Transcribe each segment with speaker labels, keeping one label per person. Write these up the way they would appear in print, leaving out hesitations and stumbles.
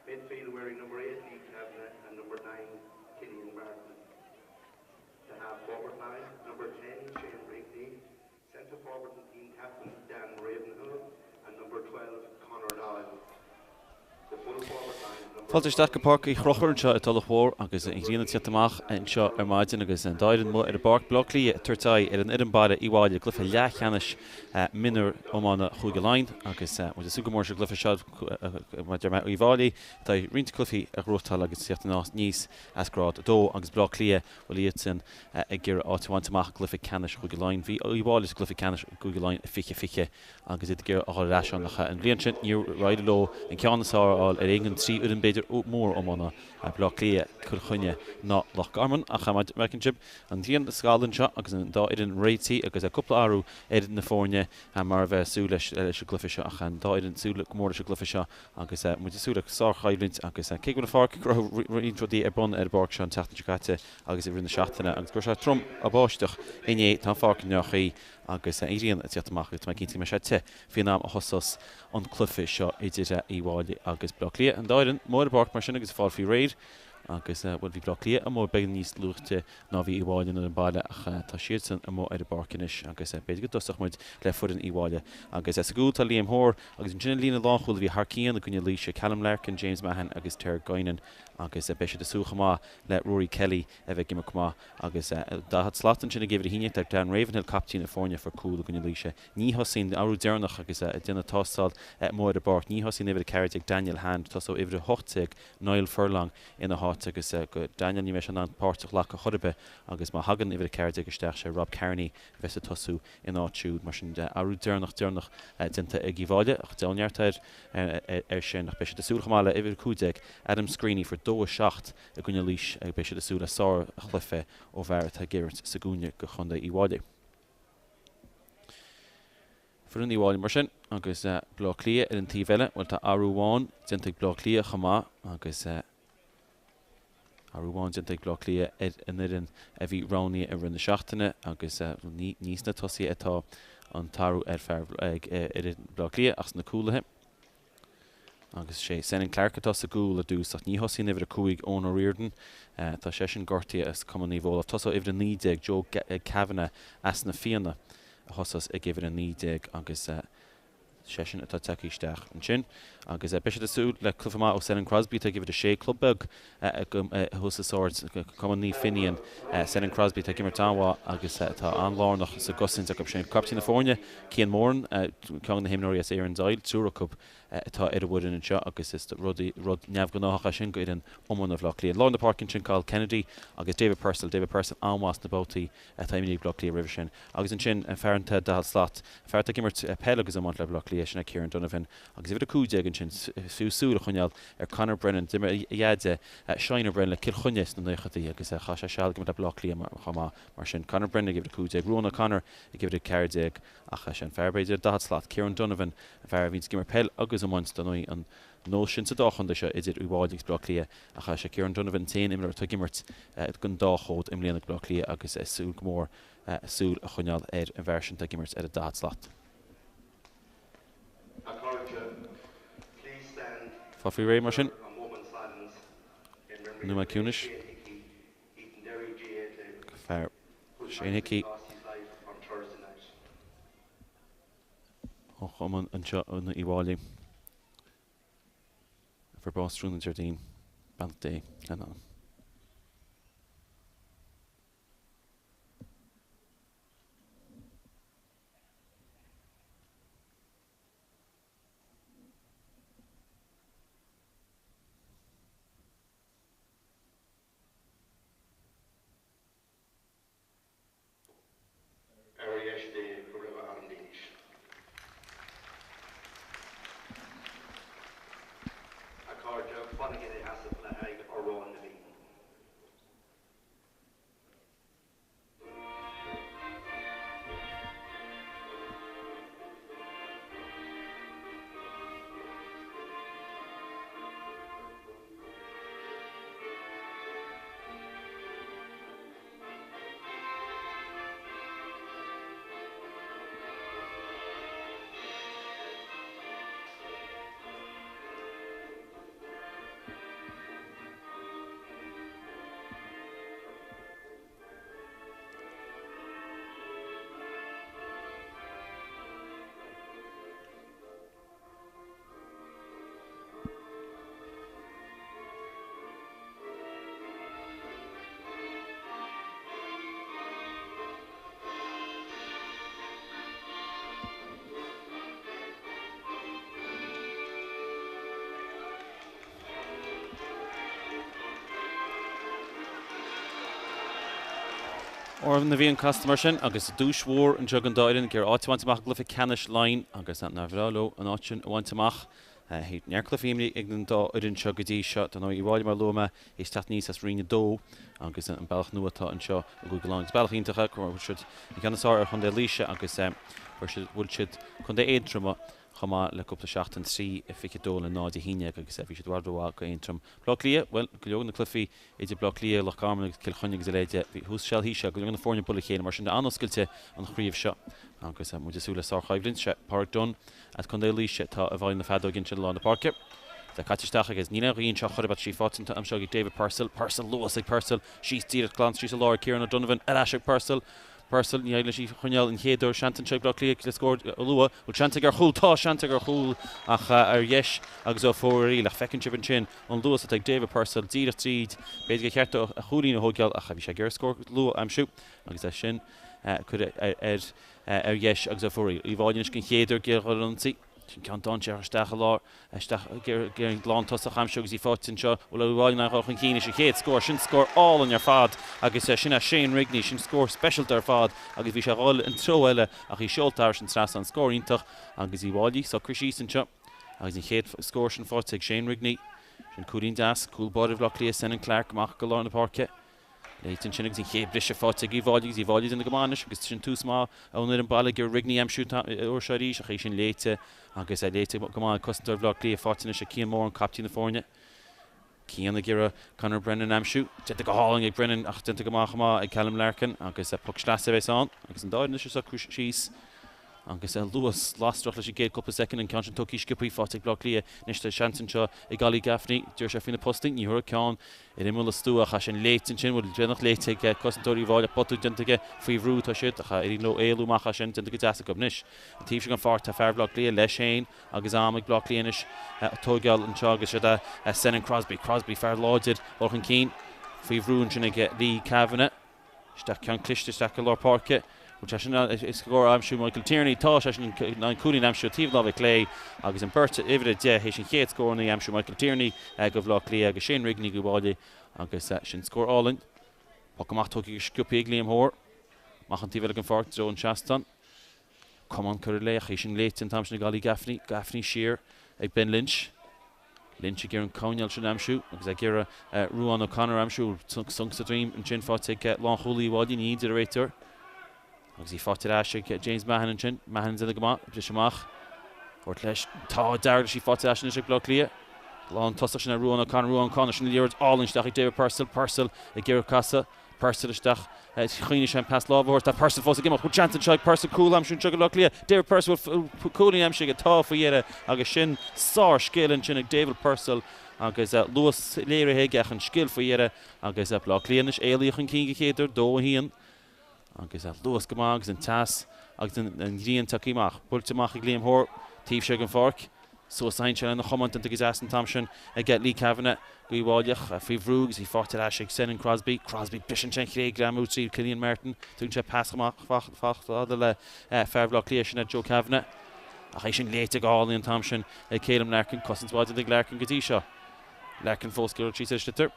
Speaker 1: Midfield wearing number 8 Lee Kavanagh and number 9 Killian Martin. The half forward line, number 10 Shane Rigney, centre forward and team captain Dan Ravenhill and number 12 Conor Doyle. The full forward line, number
Speaker 2: Fáilte isteach go Páirc Uí Chonchúir anseo i dTulach Mhór agus an ghrian ag tíocht amach anseo ar maidin agus an dá fhoireann amuigh ar an bpáirc, Baile Átha Cliath ag tabhairt aghaidh ar an fhoireann baile Uíbh Fhailí i gcluiche leathcheannais mionúr iomána Chúige Laighean agus muid ag súil go mór leis an gcluiche seo mar a deir mé Uíbh Fhailí atá roinnt cluichí a ghnóthachtáil agus tíocht aníos as grád 2 agus Baile Átha Cliath bhuel iadsan ag iarraidh áit a bhaint amach i gcluiche ceannais Chúige Laighean. Bhí Uíbh Fhailí sa gcluiche ceannais i gCúige Laighean i 2020 agus iad ag iarraidh a dhul ar ais ann ach an bhliain sin níor éirigh leo an ceann is fearr a fháil ar aon den trí fhoireann b'fhéidir mór iomána, Baile Átha Cliath, Cill Chainnigh ná Loch Garman. Ach mar a fheiceann sibh an ghrian ag scalladh anseo agus an dá fhoireann réitithe agus cúpla athrú ar na foirne mar a bheith ag súil leis leis an gcluiche seo ach an dá fhoireann ag súil go mór leis an gcluiche seo agus muid ag súil le sárchoimhlint agus cé go bhfuil an pháirc go raibh roinnt rudaí ar bun ar an bpáirc seo an tseachtain seo caite agus i rith na seachtaine agus go raibh sé trom báisteach inné tá an pháirc i ndea-chaoi agus an ghrian ag tíocht amach agus tá mé cinnte go mbeidh sé te faoin am a thosós an cluiche seo idir Uíbh Fhailí agus Baile Átha Cliath. An dá fhoireann amuigh ar an bpáirc mar sin agus ag fáil faoi réir agus bhuel bhí Baile Átha Cliath amuigh beagán níos luaite ná bhí Uíbh Fhailí an fhoireann baile ach tá siadsan amuigh ar an bpáirc anois agus b'fhéidir go dtosódh muid le foireann Uíbh Fhailí agus sa gcúl tá Liam Hoare agus ansin an líne lánchúil a bhí thar cionn i gcoinne Laoise, Callum Larkin, James Mahon agus Ter Guinan agus beidh siad ag súil chomh maith le Rory Kelly a bheith ag imirt go maith agus daichead slat ansin ag uimhir 11 tá Dan Ravenhill, caiptín na foirne, fuair cúl i gcoinne Laoise. Ní thosaíonn, athrú deireanach agus ag déanamh tástáil amuigh ar an bpáirc, ní thosaíonn uimhir 14 Daniel Hand, tosóidh uimhir 18 Niall Furlong ina háit agus Daniel ní bheidh sé in ann páirt a ghlacadh chor ar bith agus má thagann uimhir 14 isteach sé Rob Kearney a bheas ag tosú ina áit siúd. Mar sin de, athrú deireanach deireanach déanta ag Uíbh Fhailí ach deabhal neart air air sin ach beidh siad ag súil chomh maith le uimhir 15 Adam Screeney fuair 2 7 i gcoinne Laois agus beidh siad ag súil le sárchluiche ó bhfear atá ag imirt sa gcúinne do chontae Uíbh Fhailí. Foireann Uíbh Fhailí mar sin agus Baile Átha Cliath ar an taobh eile. Bhuel tá athrú amháin déanta ag Baile Átha Cliath chomh maith agus athrú amháin déanta ag Baile Átha Cliath ar an fhoireann a bhí roghnaithe i rith na seachtaine agus ní sna tosaithe atá an t-athrú ar fear ag fhoireann Baile Átha Cliath ach sna cúlaithe. Agus sé Senan Clarke atá sa gcúl ar dtús ach ní thosaíonn uimhir 5 Eoin O'Riordan. Tá seisean gortaithe as Cumann Naomh Olaf. Tosóidh uimhir 19 Joe Kavanagh as na Fianna a thosós ag uimhir 19 agus seisean atá tagtha isteach ansin. Agus beidh siad ag súil le cluiche maith ó Senan Crosbie atá ag uimhir 6, club beag thuas i Swords, Cumann Naomh Finian. Senan Crosbie atá ag imirt an-mhaith agus atá an-lárnach sa gcosaint acu sin. Captaen na foirne, Cian Moran, ceann de na himreoirí as Erin's Isle, triúr acu atá ar an bhfoireann anseo agus is rud neamhghnáthach é sin go fhoireann iomána Bhaile Átha Cliath. Lár na páirce ansin Cathal Kennedy agus David Purcell, David Purcell an-mhaith sna babhtaí atá imithe ag Baile Átha Cliath roimhe sin. Agus ansin an fear atá daichead slat, an fear atá ag imirt peil agus iomáint le Baile Átha Cliath, sin é Kieran Donovan. Agus uimhir 15 ansin, is fiú súil a choinneáil ar Conor Brennan. D'imir a dheaide Shine Brennan le Cill Chainnigh sna naochadaí agus chaith sé seal ag imirt le Baile Átha Cliath chomh maith. Mar sin, Conor Brennan ag uimhir 15, Ruan O'Connor ag uimhir 14 ach sé an fear b'fhéidir 40 slat, Kieran Donovan, an fear a bhíonns ag imirt peil agus iomáint, dar ndóigh an nós sin sa dá chontae seo idir Uíbh Fhailí agus Baile Átha Cliath ach sé Kieran Donovan an t-aon imreoir atá ag imirt don dá chód i mbliana ag Baile Átha Cliath agus ag súil go mór súil a choinneáil ar an bhfear sin atá ag imirt ar an 40 slat.
Speaker 1: A chairde, please stand
Speaker 2: Fáil faoi réir mar sin.
Speaker 1: for a moment's silence in memory
Speaker 2: Nóiméad
Speaker 1: of
Speaker 2: ciúnais.
Speaker 1: Shane Hickey, Edenderry GAA Club,
Speaker 2: Fear
Speaker 1: whose
Speaker 2: Shane Hickey.
Speaker 1: tragically lost his life on Thursday night.
Speaker 2: Ó chumann anseo in Uíbh Fhailí. A fuair bás tráthnóna Déardaoin. Beannacht Dé lena anam.
Speaker 1: Ar dheis Dé go raibh a anam dílis. A chairde, fanaigí ina sheasamh le haghaidh Amhrán na bhFiann.
Speaker 2: Foireann a bhíonn casta mar sin agus duais mhór anseo don dá fhoireann ag iarraidh áit a bhaint amach i gcluiche ceannais Laighean agus nár bhreá leo an áit sin a bhaint amach. Neart cluichí imrithe ag an dá fhoireann seo go dtí seo. Dar ndóigh Uíbh Fhailí mar a luaigh mé théis teacht aníos as Roinn 2 agus an bealach nua atá anseo i gCúige Laighean agus bealach iontach é, fuair siad an ceann is fearr ar Chontae Laoise agus fuair siad, bhuail siad Contae Aontroma chomh maith le cúpla seachtain, 3-22 le 0-11 agus bhí siad i bhfad rómhaith go Aontroim. Bleá Cliath, bhuel, go leor de na cluichí idir Bleá Cliath, Loch Garman agus Cill Chainnigh agus a leithéid, bhí thuas seal thíos seal, go leor de na foirne ag bualadh a chéile, mar sin an-oscailte an chraobh seo agus muid ag súil le sárchoimhlint. Sé Pádraig Dunne as Contae Laoise atá i bhfeighil na feadóige ansin i lár na páirce. Tá caite isteach agus níl aon ghaoth anseo chor ar bith, tá sí faighte an t-am seo ag David Purcell, Purcell luas ag Purcell, síos díreach glan síos i lár ag Kieran O'Donovan, ar ais ag Purcell, Purcell, ní éiríonn leis í a choinneáil an chéad uair, seans anseo ag Bleá Cliath le scór luath. Bhfuil seans aige ar chúl? Tá seans aige ar chúl ach ar dheis agus Ó Foraoil. Ach feiceann sibh ansin an luas atá ag David Purcell díreach tríd. B'fhéidir gur cheart dó a chúilín a thóigeáil ach bhí sé ag iarraidh scór luath a aimsiú agus é sin curtha ar ar dheis agus Ó Foraoil. Uíbh Fhailí anois den chéad uair ag iarraidh dhul ar ionsaí. Sin ceann dainséarach isteach i lár, isteach ag iarraidh an lántosach a aimsiú agus í faighte anseo. Bhfuil Uíbh Fhailí in ann dhul chun cinn leis an chéad scór? Sin scór álainn ar fad agus sin é Shane Rigney, sin scór speisialta ar fad agus bhí sé ag dhul an treo eile ach í seolta thairis an trasnán. Scór iontach agus Uíbh Fhailí socraithe síos anseo agus an chéad scór sin faighte ag Shane Rigney. Sin cúilín deas, cúl báire Bhaile Átha Cliath, Senan Clarke amach go lár na páirce. Léite ansin agus an chéad bhriseadh faighte ag Uíbh Fhailí agus Uíbh Fhailí ag déanamh go maith anois agus sin tús maith ón fhoireann baile ag iarraidh Rigney a aimsiú an uair seo arís ach í sin léite agus é léite go maith ag cosantóir Bhaile Átha Cliath faighte anois ag Cian Moran, captaen na foirne. Cian ag iarraidh Conor Brennan a aimsiú. Déanta go hálainn ag Brennan ach déanta go maith chomh maith ag Callum Larkin agus poc sleasa a bheas ann agus an dá fhoireann anois ag socrú síos. Agus luas lasrach leis an gcéad cúpla soicind, an ceann sin tugtha sciobtha faighte ag Bleá Cliath. Anois tá seans anseo ag Ollie Gaffney. D'éirigh sé faoi na postaí, ní thabharfaidh ceann ar imeall an stua ach é sin léite ansin, bhuel déanach léite ag cosantóirí Uíbh Fhailí ach botún déanta aige faoi bhrú atá siad ach éiríonn leo éalú amach as sin, déanta go deas acu. Anois an taobh seo den pháirc tá fear Bhleá Cliath leis féin agus am ag Bleá Cliath anois ag tóigeáil anseo agus siod é Senan Crosbie. Crosbie fear láidir dul chun cinn faoi bhrú ansin ag Lee Kavanagh. Isteach ceann cliste isteach i lár páirce. Bhfuil sé sin in ann scór a aimsiú Michael Tierney? Tá sé sin in ann cúilín a aimsiú taobh láimhe clé agus an beirt uimhir 10 théis an chéad scóranna a aimsiú Michael Tierney do Bhaile Átha Cliath agus Shane Rigney do Uíbh Fhailí agus sin scór álainn. Poc amach tógtha go sciobtha ag Liam Hoare. Amach an taobh eile den pháirc i dtreo an seastán. Camán curtha léi ach í sin léite an t-am sin ag Ollie Gaffney. Gaffney siar ag Ben Lynch. Lynch ag iarraidh an coirnéal sin a aimsiú agus ag iarraidh Ruán O'Connor a aimsiú. Sonc sa droim ansin faighte ag lánchúlaí Uíbh Fhailí, ní, deir an réiteoir. Agus í faighte ar ais ag James Mahon ansin. Mahon ag déanamh go maith, ag briseadh amach. Thabhairt leis. Tá dearg leis í faighte ar ais anois ag Bleá Cliath. Lántosach sin ar Ruán O'Connor. Ruán O'Connor sin liathróid álainn isteach ag David Purcell. Purcell ag iarraidh casadh. Purcell isteach. Choinnigh sé an pas láimhe a thabhairt. Tá Purcell fós ag imeacht. Bhfuil seans anseo ag Purcell cúl a aimsiú anseo do Bhaile Átha Cliath. David Purcell bhfuil cúilín aimsithe aige. Tá faoi dheireadh agus sin sár-scil ansin ag David Purcell agus luas léirithe aige ach an scil faoi dheireadh agus Baile Átha Cliath anois éalaithe chun cinn den chéad uair, 2, 1. Agus luas go maith agus an teas agus an ghrian tagtha amach. Buailte amach ag Liam Hoare taobh seo den pháirc. Suas a théann sé lena chamán déanta go deas an t-am sin ag Lee Kavanagh d'Uíbh Fhailí ach faoi bhrú agus í faighte ar ais ag Senan Crosbie. Crosbie briseann sé an chré ag greamú trí Cillian Martin. Tugann sé pas amach fada le fear Bhaile Átha Cliath sin é Joe Kavanagh. Ach é sin léite go hálainn an t-am sin ag Calum Larkin. Cosaint mhaith déanta ag Larkin go dtí seo. Larkin fós ag iarraidh síos ar an sliotar.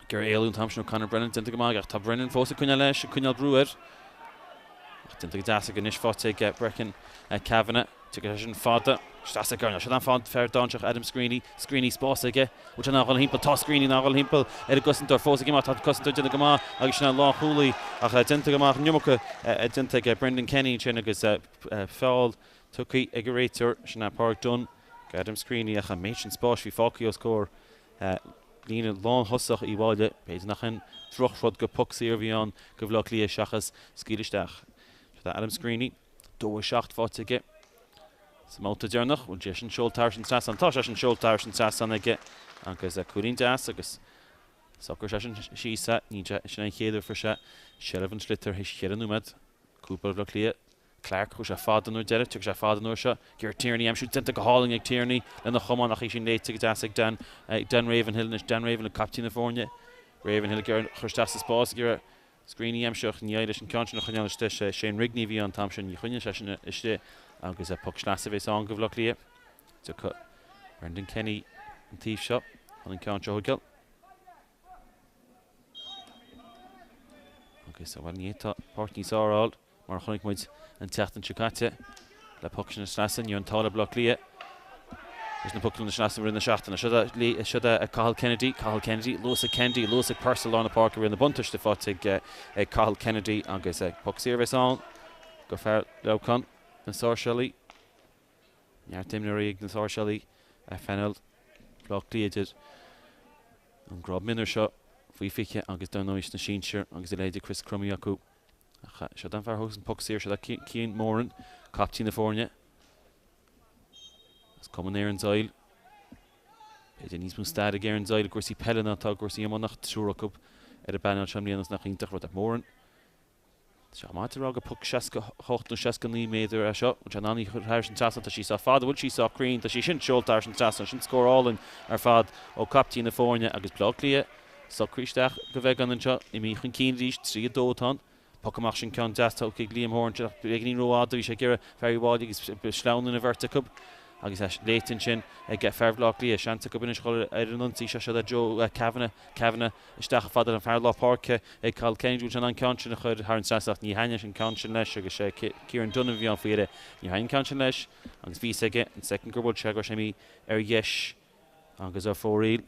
Speaker 2: Ag iarraidh éalú an t-am sin ó Conor Brennan, déanta go maith ach tá Brennan fós ag coinneáil leis, ag coinneáil brú air. Ach déanta go deas aige anois faighte ag Breckin Kavanagh. Tiocfaidh sé sin fada. Isteach sa gcoirnéal. Seo an fear dainséarach Adam Screeney. Screeney spás aige. Bhfuil sé in ann dhul thimpeall? Tá Screeney in ann dhul thimpeall ar an gcosantóir. Fós ag imeacht. Tá an cosantóir déanta go maith agus sin an lánchúlaí ach déanta go maith an iomarca déanta ag Brendan Kenny ansin agus feall tugtha ag an réiteoir. Sin é Pádraig Dunne ag Adam Screeney ach an méid sin spáis bhí fágtha os comhair Líne lánthosach Uíbh Fhailí, b'fhéidir nach aon drochrud gur poc saor a bhí ann do Bhaile Átha Cliath seachas scaoileadh isteach. Seo é Adam Screeney, 2 7 faighte aige sa mbabhta deireanach. Bhfuil sé sin seolta thairis an trasnán? Tá sé sin seolta thairis an trasnán aige agus cúilín deas agus socraigh sé sin síos é. Níl sé, sin é an chéad uair a fuair sé seilbh an tsliotair théis cheithre nóiméad. Cúl báire Bhaile Átha Cliath. Clarke, chuaigh sé fada an uair deiridh, tiocfaidh sé fada an uair seo. Ag iarraidh Tierney a aimsiú, déanta go hálainn ag Tierney lena chamán ach í sin léite go deas ag Dan, ag Dan Ravenhill anois. Dan Ravenhill, caiptín na foirne. Ravenhill ag iarraidh cur isteach sa spás, ag iarraidh Screeney a aimsiú ach ní éiríonn leis an ceann sin a choinneáil istigh. Sé Shane Rigney a bhí ann an t-am sin, ní choinníonn sé sin istigh agus poc sleasa a bheas ann do Bhaile Átha Cliath. Tiocfaidh Brendan Kenny an taobh seo chun an ceann seo a thógáil. Agus, bhuel, ní fhéadfá páirc níos fearr a fháil, mar a chonaic muid an tseachtain seo caite le poc sin trasna. Ní raibh an t-ádh le Baile Átha Cliath leis na pocanna trasna i rith na seachtaine. Seo é Cathal Kennedy, Cathal Kennedy, luas ag Kennedy, luas ag Purcell lár na páirce, rinne buntáiste faighte ag Cathal Kennedy agus poc saor a bheas ann go fear Leamhcán na Sáirséalaigh. Neart imreoirí ag na Sáirséalaigh ar phainéal Bhaile Átha Cliath idir an grád mionúir seo faoi 20 agus dar ndóigh sna sinsir agus a leithéid de Chris Crummey acu. Ach seo an fear a thógas an poc saor, seo é Cian Moran, captaen na foirne as Cumann Erin's Isle. B'fhéidir níos mó stair ag Erin's Isle i gcúrsaí peile ná atá i gcúrsaí iomána ach triúr acu ar an bpainéal seo i mbliana is nach iontach rud é. Moran. Tá sé maith a rá gur poc 68 nó 69 méadar é seo. Bhfuil sé in ann í a chur thairis an trasnán? Tá sí sách fada. Bhfuil sí sách cruinn? Tá sí sin seolta thairis an trasnán. Sin scór álainn ar fad ó captaen na foirne agus Baile Átha Cliath socraithe isteach go bheagán anseo. Imithe chun cinn arís, 3, 2 atá ann. Poc amach sin ceann deas tógtha ag Liam Horan ach beagáinín rófhada. Bhí sé ag iarraidh fear Uíbh Fhailí agus sleamhnú an bheirt acu agus é léite ansin ag fear Bhaile Átha Cliath. Seans acu anois dhul ar an ionsaí. Seo siod é Joe Kavanagh. Kavanagh isteach chomh fada le fear lár páirce ag Cathal Kennedy. Bhfuil sé in ann an ceann sin a chur thar an trasnán ach ní thaitníonn an ceann sin leis agus sé Kieran Dunne a bhí ann faoi dheireadh. Níor thaitn an ceann sin leis agus bhí fhios aige an soicind gur bhuail sé go raibh sé imithe ar dheis agus ar fóraoil.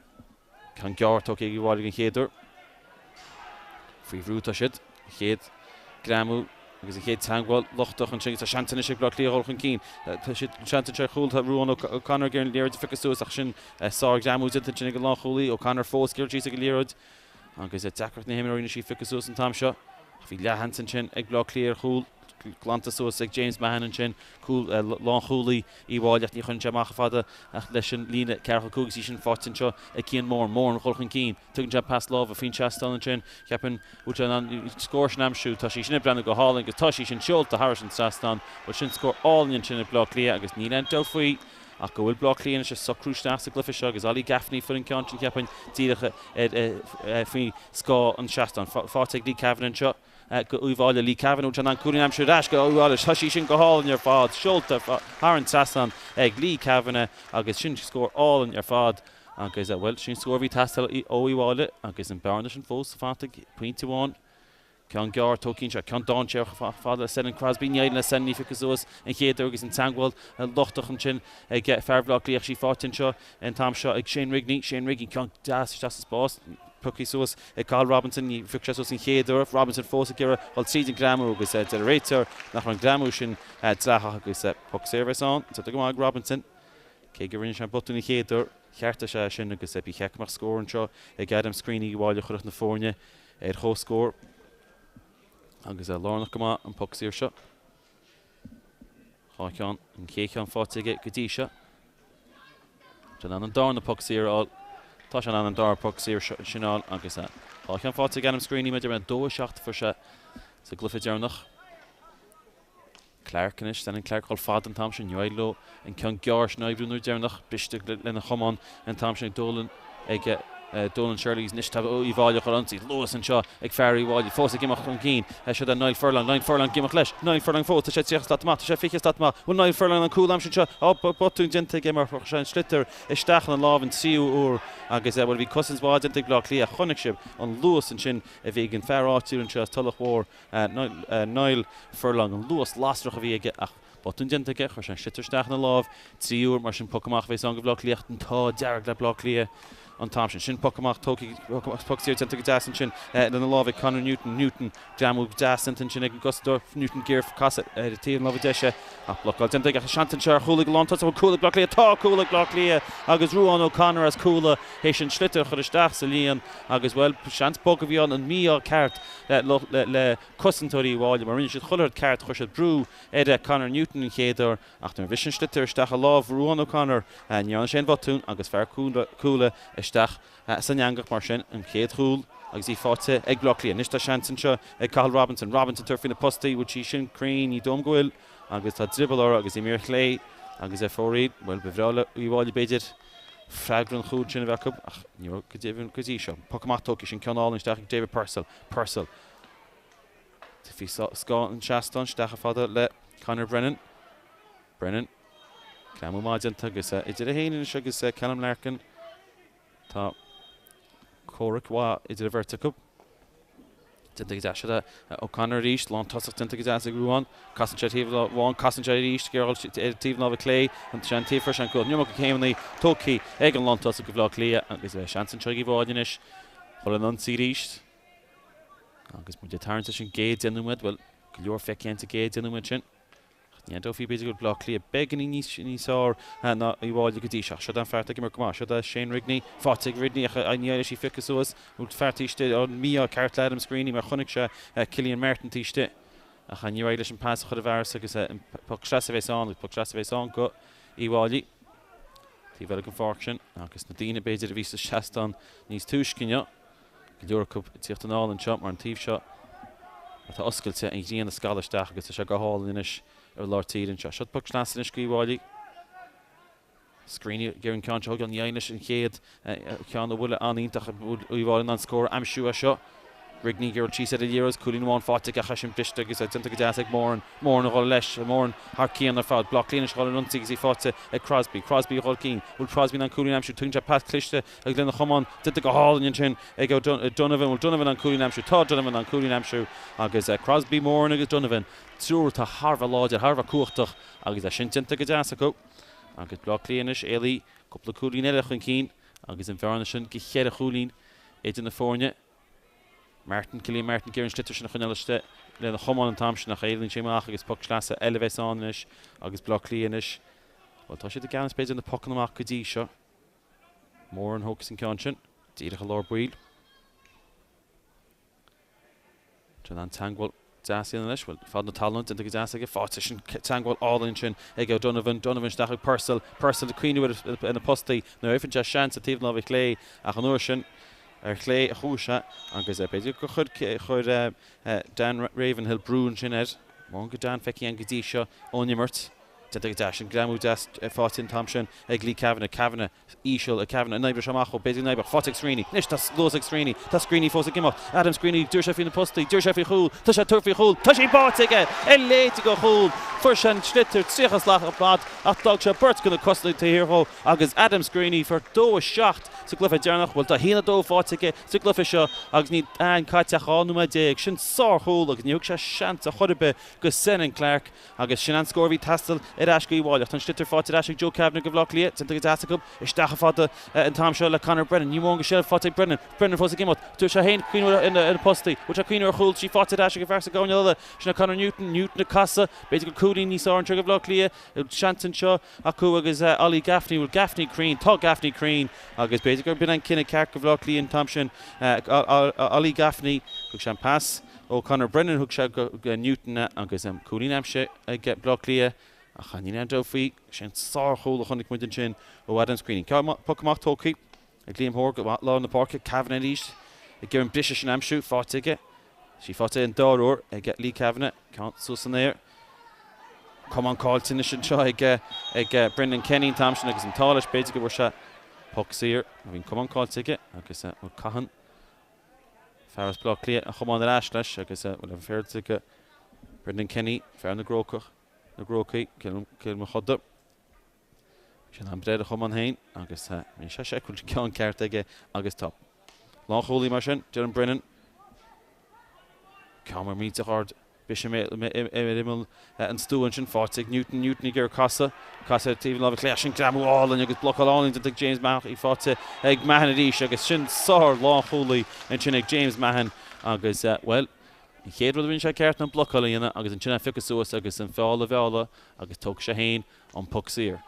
Speaker 2: Ceann gearr tógtha ag Uíbh Fhailí den chéad uair. Faoi bhrú atá siad. An chéad greamú agus an chéad teagmháil lochtach ansin agus tá seans anois ag Baile Átha Cliath a dhul chun cinn. Tá siad seans anseo ar chúl, tá Ruán O'Connor ag iarraidh an liathróid a phiocadh suas ach sin sárghreamú déanta ansin ag an lánchúlaí, O'Connor fós ag iarraidh síos ag an liathróid agus deacracht na himreoirí anois í a phiocadh suas an t-am seo. Ach bhí leathsheans ansin ag Baile Átha Cliath ar chúl, glanta suas ag James Mahon ansin, cúl lánchúlaí Uíbh Fhailí ach ní chuireann sé amach chomh fada ach leis an líne ceathracha 5 agus í sin faighte anseo ag Cian Moran. Moran ag dul chun cinn. Tugann sé pas láimhe faoin seastán ansin. Cheapfainn go bhfuil sé in ann an scór sin a aimsiú. Tá sí sin ag breathnú go hálainn agus tá sí sin seolta thairis an trasnán. Bhuel, sin scór álainn ansin ag Bleá Cliath agus níl aon dabht faoi ach go bhfuil Bleá Cliath anois ag socrú isteach sa gcluiche seo agus Ollie Gaffney a fuair an ceann sin, cheapfainn, díreach faoi scáth an tseastáin. Faighte ag Lee Kavanagh anseo go Uíbh Fhailí. Lee Kavanagh, bhfuil sé in ann cúilín a aimsiú ar ais go Uíbh Fhailí? Tá sí sin go hálainn ar fad. Seolta thar an trasnán ag Lee Kavanagh agus sin scór álainn ar fad. Agus, bhuel, sin scór a bhí ag teastáil ó Uíbh Fhailí agus an bearna sin fós fanta ag pointe amháin. Ceann gearr tógtha anseo, ceann dainséarach chomh fada le Senan Crosbie. Ní éiríonn le Senan í a phiocadh suas an chéad uair agus an teagmháil lochtach ansin ag fear Bhaile Átha Cliath. Í faighte anseo an t-am seo ag Shane Rigney. Shane Rigney, ceann deas isteach sa spás. Pioctha suas ag Cathal Robinson. Ní phioc sé suas an chéad uair. Robinson fós ag iarraidh dul tríd an greamú agus deir an réiteoir nach raibh an greamú sin dleathach agus poc saor a bheas ann. Déanta go maith ag Robinson. Cé go rinne sé an botún an chéad uair, cheartaigh sé é sin agus ba cheart go mbeadh scór anseo ag Adam Screeney Uíbh Fhailí a chuirfeadh na foirne ar chomhscór agus é lárnach go maith an poc saor seo. Dhá cheann, an chéad cheann faighte aige go dtí seo. Tá sé in ann an darna poc saor a fháil. Tá sé in ann an dara poc saor sin a fháil agus dhá cheann faighte ag Adam Screeney maidir le 2-7 a fuair sé sa gcluiche deireanach. Clarke anois, Senan Clarke ag dul fada an t-am sin, níor éirigh leo an ceann gearr sin a oibriú an uair deireanach, briste lena chamán an t-am sin ag Dolan ag Dolan Shirley agus anois tá Uíbh Fhailí ag dul ar ionsaí, luas anseo ag fear Uíbh Fhailí, fós ag imeacht chun cinn, seo é Niall Furlong, Niall Furlong ag imeacht leis, Niall Furlong fós, tá sé 30 slat amach, tá sé 20 slat amach, bhfuil Niall Furlong in ann cúl a aimsiú anseo, á, botún déanta aige mar chuir sé an sliotar isteach ina lámh an tríú huair agus, bhuel, bhí cosaint mhaith déanta ag Bleá Cliath, chonaic sibh an luas ansin a bhí ag an fear áitiúil anseo as Tulach Mhór. Niall Furlong, an luas lasrach a bhí aige ach botún déanta aige, chuir sé an sliotar isteach ina lámh tríú huair, mar sin poc amach a bheas ann go Bhleá Cliath, an t-ádh dearg le Bleá Cliath an t-am sin. Sin poc amach tógtha, poc saor déanta go deas ansin lena lámh ag Conor Newton, Newton, greamú deas déanta ansin ag an gcosantóir, Newton ag iarraidh casadh ar an taobh láimhe deise ach blocáil déanta aige ach seans anseo ar chúl ag an lántosach, bhfuil cúl ag Bleá Cliath? Tá cúl ag Bleá Cliath agus Ruán O'Connor as Cuala théis an sliotar a chur isteach sa líon agus, bhuel, seans bog a bhí ann, an mí-ádh ceart le cosantóirí Uíbh Fhailí mar rinne siad chuile rud ceart, chuir siad brú ar Conor Newton an chéad uair ach nuair a bhris an sliotar isteach i lámh Ruán O'Connor ní dhearna sé aon bhotún agus fear Cuala isteach san eangach mar sin, an chéad chúl agus í faighte ag Bleá Cliath. Anois tá seans anseo ag Cathal Robinson, Robinson ag tabhairt faoi na postaí, bhfuil sí sin cruinn? Ní dóigh liom go bhfuil agus tá drioball orthu agus imir chlé agus ar fóraoil, bhuel ba bhreá le Uíbh Fhailí b'fhéidir freagra an chúil sin a bheith acu ach ní raibh go deimhin go dtí seo. Poc amach tógtha, sin ceann álainn isteach ag David Purcell. Purcell faoi scáth an tseastáin isteach chomh fada le Conor Brennan. Brennan, greamú maith déanta agus idir é féin anois agus Callum Larkin tá comhrac mhaith idir an bheirt acu. Déanta go deas. Seo é O'Connor arís, lántosach déanta go deas ag Ruán. Casann sé taobh amháin, casann sé arís, ag iarraidh dul ar taobh na láimhe clé, an sean taobh freisin, an iomarca céimeanna tógtha ag an lántosach do Bhaile Átha Cliath agus beidh seans anseo ag Uíbh Fhailí anois dhul ar an ionsaí arís. Agus muid ag tarraingt leis an gcéad 10 nóiméad, bhuel, go leor feicthe againn sa gcéad 10 nóiméad sin. Ach ní aontófaí b'fhéidir go bhfuil Baile Átha Cliath beagáinín níos fearr ná Uíbh Fhailí go dtí seo. Seo an fear atá ag imirt go maith. Seo é Shane Rigney. Faighte ag Rigney ach ní éireoidh sí phiocadh suas. Bhfuil fear taobh istigh. An mí-ádh ceart le Adam Screeney mar chonaic sé Cillian Martin taobh istigh. Ach níor éirigh leis an pas a chur i bhfearas agus an poc sleasa a bheas ann agus poc sleasa a bheas ann go Uíbh Fhailí. Taobh eile den pháirc sin agus na daoine b'fhéidir a bhí sa seastán níos túisce inniu. Go leor acu ag tíocht anall anseo mar an taobh seo atá oscailte, an ghrian ag scalladh isteach agus tá sé go hálainn anois ar lár tíre anseo. Seo poc sleasa anois go Uíbh Fhailí. Screeney ag iarraidh an ceann seo a thógáil, ní éiríonn leis an chéad cheann a bhuille an-iontach Uíbh Fhailí in ann scór a aimsiú as seo. Rigney ag iarraidh síos ar an liathróid, cúilín amháin faighte aige ach é sin briste agus é déanta go deas ag Moran. Moran a dhul leis, Moran thar cionn ar fad. Baile Átha Cliath anois a dhul ar ionsaí agus í faighte ag Crosby. Crosby a dhul cinn. Bhfuil Crosby in ann cúilín a aimsiú? Tugann sé pas cliste ag lena chamán. Déanta go hálainn ansin ag Donovan. Bhfuil Donovan in ann cúilín a aimsiú? Tá Donovan in ann cúilín a aimsiú agus Crosby, Moran agus Donovan, triúr atá thar a bheith láidir, thar a bheith cumhachtach agus é sin déanta go deas acu. Agus Baile Átha Cliath anois éalaithe cúpla cúilín eile chun cinn agus an bhearna sin go cheithre chúilín idir na foirne. Martin, Cillian Martin ag iarraidh an sliotar sin a choinneáil istigh lena chamán an t-am sin ach éalaíonn sé amach agus poc sleasa eile a bheas ann anois agus Baile Átha Cliath anois, bhuel tá siad i gceannas b'fhéidir na pocanna amach go dtí seo. Moran a thógfas an ceann sin, díreach i lár baill. Tá an teagmháil deas a dhéanamh leis. Bhuel, fad na talún déanta go deas aige. Faighte sin teagmháil álainn ansin ag O'Donovan. Donovan isteach ag Purcell. Purcell ag cuimhniú ar na postaí nuair a fhaigheann sé seans ar taobh na láimhe clé ach an uair sin ar chlé a chuaigh sé agus b'fhéidir gur chuir Dan Ravenhill brú ansin air. Mórán go Dan feicthe againn go dtí seo ón imirt. Déanta go deas sin. Greamú deas faighte an t-am sin ag Lee Kavanagh. Kavanagh. íseal ag Kavanagh. An oibreoidh sé amach dhó? B'fhéidir go n-oibreodh. Faighte ag Screeney. Anois tá luas ag Screeney. Tá Screeney fós ag imeacht. Adam Screeney, d'éirigh sé faoi na postaí. D'éirigh sé faoi chúl. Tá sé ag tabhairt faoi chúl. Tá sí báite aige! É léite go chúl. Fuair sé an sliotar 30 slat ar fad ach d'fhág sé beirt de na cosantóirí taobh thiar dhó agus Adam Screeney fuair 2 7 sa gcluiche deireanach. Bhuel, tá 1-2 faighte aige sa gcluiche seo agus níl aon caite ach 12 nóiméad. Sin sárchúl agus ní thug sé seans ar chor ar bith go Senan Clarke. Agus sin an scór a bhí ag teastáil ar ais go Uíbh Fhailí. Ach tá an sliotar faighte ar ais ag Joe Kavanagh go Bhaile Átha Cliath. Déanta go deas acu. Isteach chomh fada an t-am seo le Conor Brennan. Ní mórán go seilbh faighte ag Brennan. Brennan fós ag imeacht. Tá sé féin ag cuimhniú ar na postaí. Bhfuil sé ag cuimhniú ar chúl? Tá sí faighte ar ais ag an bhfear sa gcoirnéal eile. Sin é Conor Newton. Newton ag casadh. B'fhéidir go cúilín níos fearr anseo go Bhaile Átha Cliath. Seans anseo acu agus Ollie Gaffney. Bhfuil Gaffney cruinn? Tá Gaffney cruinn. Agus b'fhéidir gurb in an cinneadh ceart go Bhaile Átha Cliath an t-am sin. Ollie Gaffney. Thug sé an pas. Ó Conor Brennan thug sé go Newton é agus cúilín aimsithe ag Baile Átha Cliath ach níl aon dabht faoi, sé an sárchúl a chonaic muid ansin ó Adam Screeney. Poc amach tógtha ag Liam Hoare go lár na páirce, Kavanagh arís ag iarraidh an briseadh sin a aimsiú, faighte aige, sí faighte an dara huair ag Lee Kavanagh, ceann suas san aer. Camán caillte anois anseo ag Brendan Kenny an t-am sin agus an t-ádh leis b'fhéidir go bhfuair sé poc saor. Bhí an camán caillte aige agus caitheann Fear as Baile Átha Cliath an chamán ar ais leis agus bhuel an féidir go Brendan Kenny, fear na gCrócach, na gCrócaigh, Cill Mochuda. Bhí sé in am breith ar a chamán féin agus bhí sé sé go bhfuil ceann ceart aige agus tá. Lánchúlaí mar sin, Dylan Brennan. Ceann mar millteach ard. Briseadh ar imeall an stua ansin, faighte ag Newton, Newton ag iarraidh casadh, casadh ar taobh na láimhe clé, sin greamú álainn agus blocáil álainn déanta ag James Mahon, í faighte ag Mahon arís agus sin sár lánchúlaí ansin ag James Mahon agus, bhuel, an chéad rud a rinne sé ceart ná an blocáil a dhéanamh agus ansin é a phiocadh suas agus an feall a mhealladh agus tógfaidh sé féin an poc saor.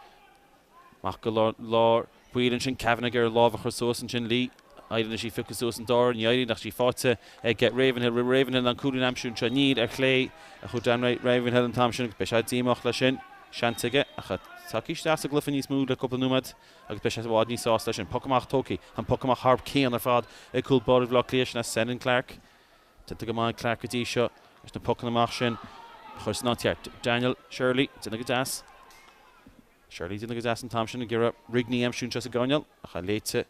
Speaker 2: Amach go lár baill ansin, Kavanagh ag iarraidh lámh a chur suas ansin, Lee éiríonn leis í a phiocadh suas an dara, ní éiríonn ach sí faighte ag Ravenhill, raibh Ravenhill in ann cúilín a aimsiú anseo, níl, ar chlé a chuaigh Dan Ravenhill an t-am sin agus beidh sé díomách leis sin, seans aige ach tagtha isteach sa gcluiche níos mó le cúpla nóiméad agus beidh sé i bhfad níos sásta leis sin. Poc amach tógtha, an poc amach thar cionn ar fad ag cúl báire Bhaile Átha Cliath, sin é Senan Clarke. Déanta go maith ag Clarke go dtí seo leis na pocanna amach sin a chur san áit cheart. Daniel Shirley, déanta go deas. Shirley déanta go deas an t-am sin ag iarraidh Rigney a aimsiú anseo sa gcoirnéal ach é léite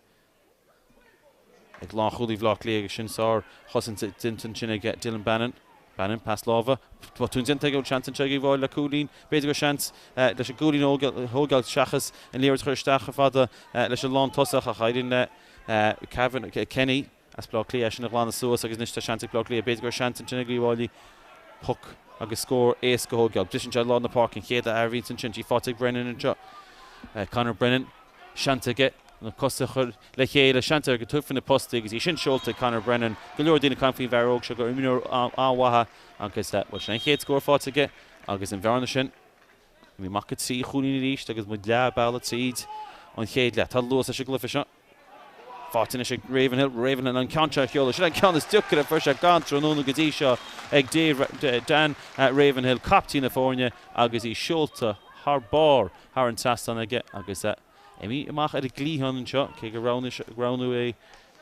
Speaker 2: ag lánchúlaí Bhaile Átha Cliath agus sin sár chosaint déanta ansin ag Dylan Bannon. Bannon, pas láimhe, botún déanta aige, bhfuil seans anseo ag Uíbh Fhailí le cúilín, b'fhéidir go raibh seans leis an gcúilín a thógáil seachas an liathróid a chur isteach chomh fada leis an lántosach ach éiríonn le Kenny. as Baile Átha Cliath é sin a ghlanadh suas agus anois tá seans ag Baile Átha Cliath. B'fhéidir go raibh seans ansin ag Uíbh Fhailí poc agus scór éasca a thógáil. Briseann sé lár na páirce, an chéad fhear a bhíonns ansin. Í faighte ag Brennan anseo. Conor Brennan, seans aige na cosa a chur le chéile, seans air go dtabharfaí na postaí agus í sin seolta ag Conor Brennan. Go leor daoine ag caint faoin bhfear óg seo gur imreoir an-mhaith é agus, bhuel, sin é an chéad scór faighte aige agus an bhearna sin imithe amach go 3 chúilín arís agus muid leath bealaigh tríd an chéad leath. Tá luas leis an gcluiche seo. Faighte anois ag Ravenhill, Ravenhill an ceann seo a sheoladh. Sin an ceann is deacair a fuair sé gan tráthnóna go dtí seo ag Dave, Dan Ravenhill, captaen na foirne agus í seolta thar barr thar an trasnán aige agus imithe amach ar an gcliathán anseo, cé gur roghnaíodh é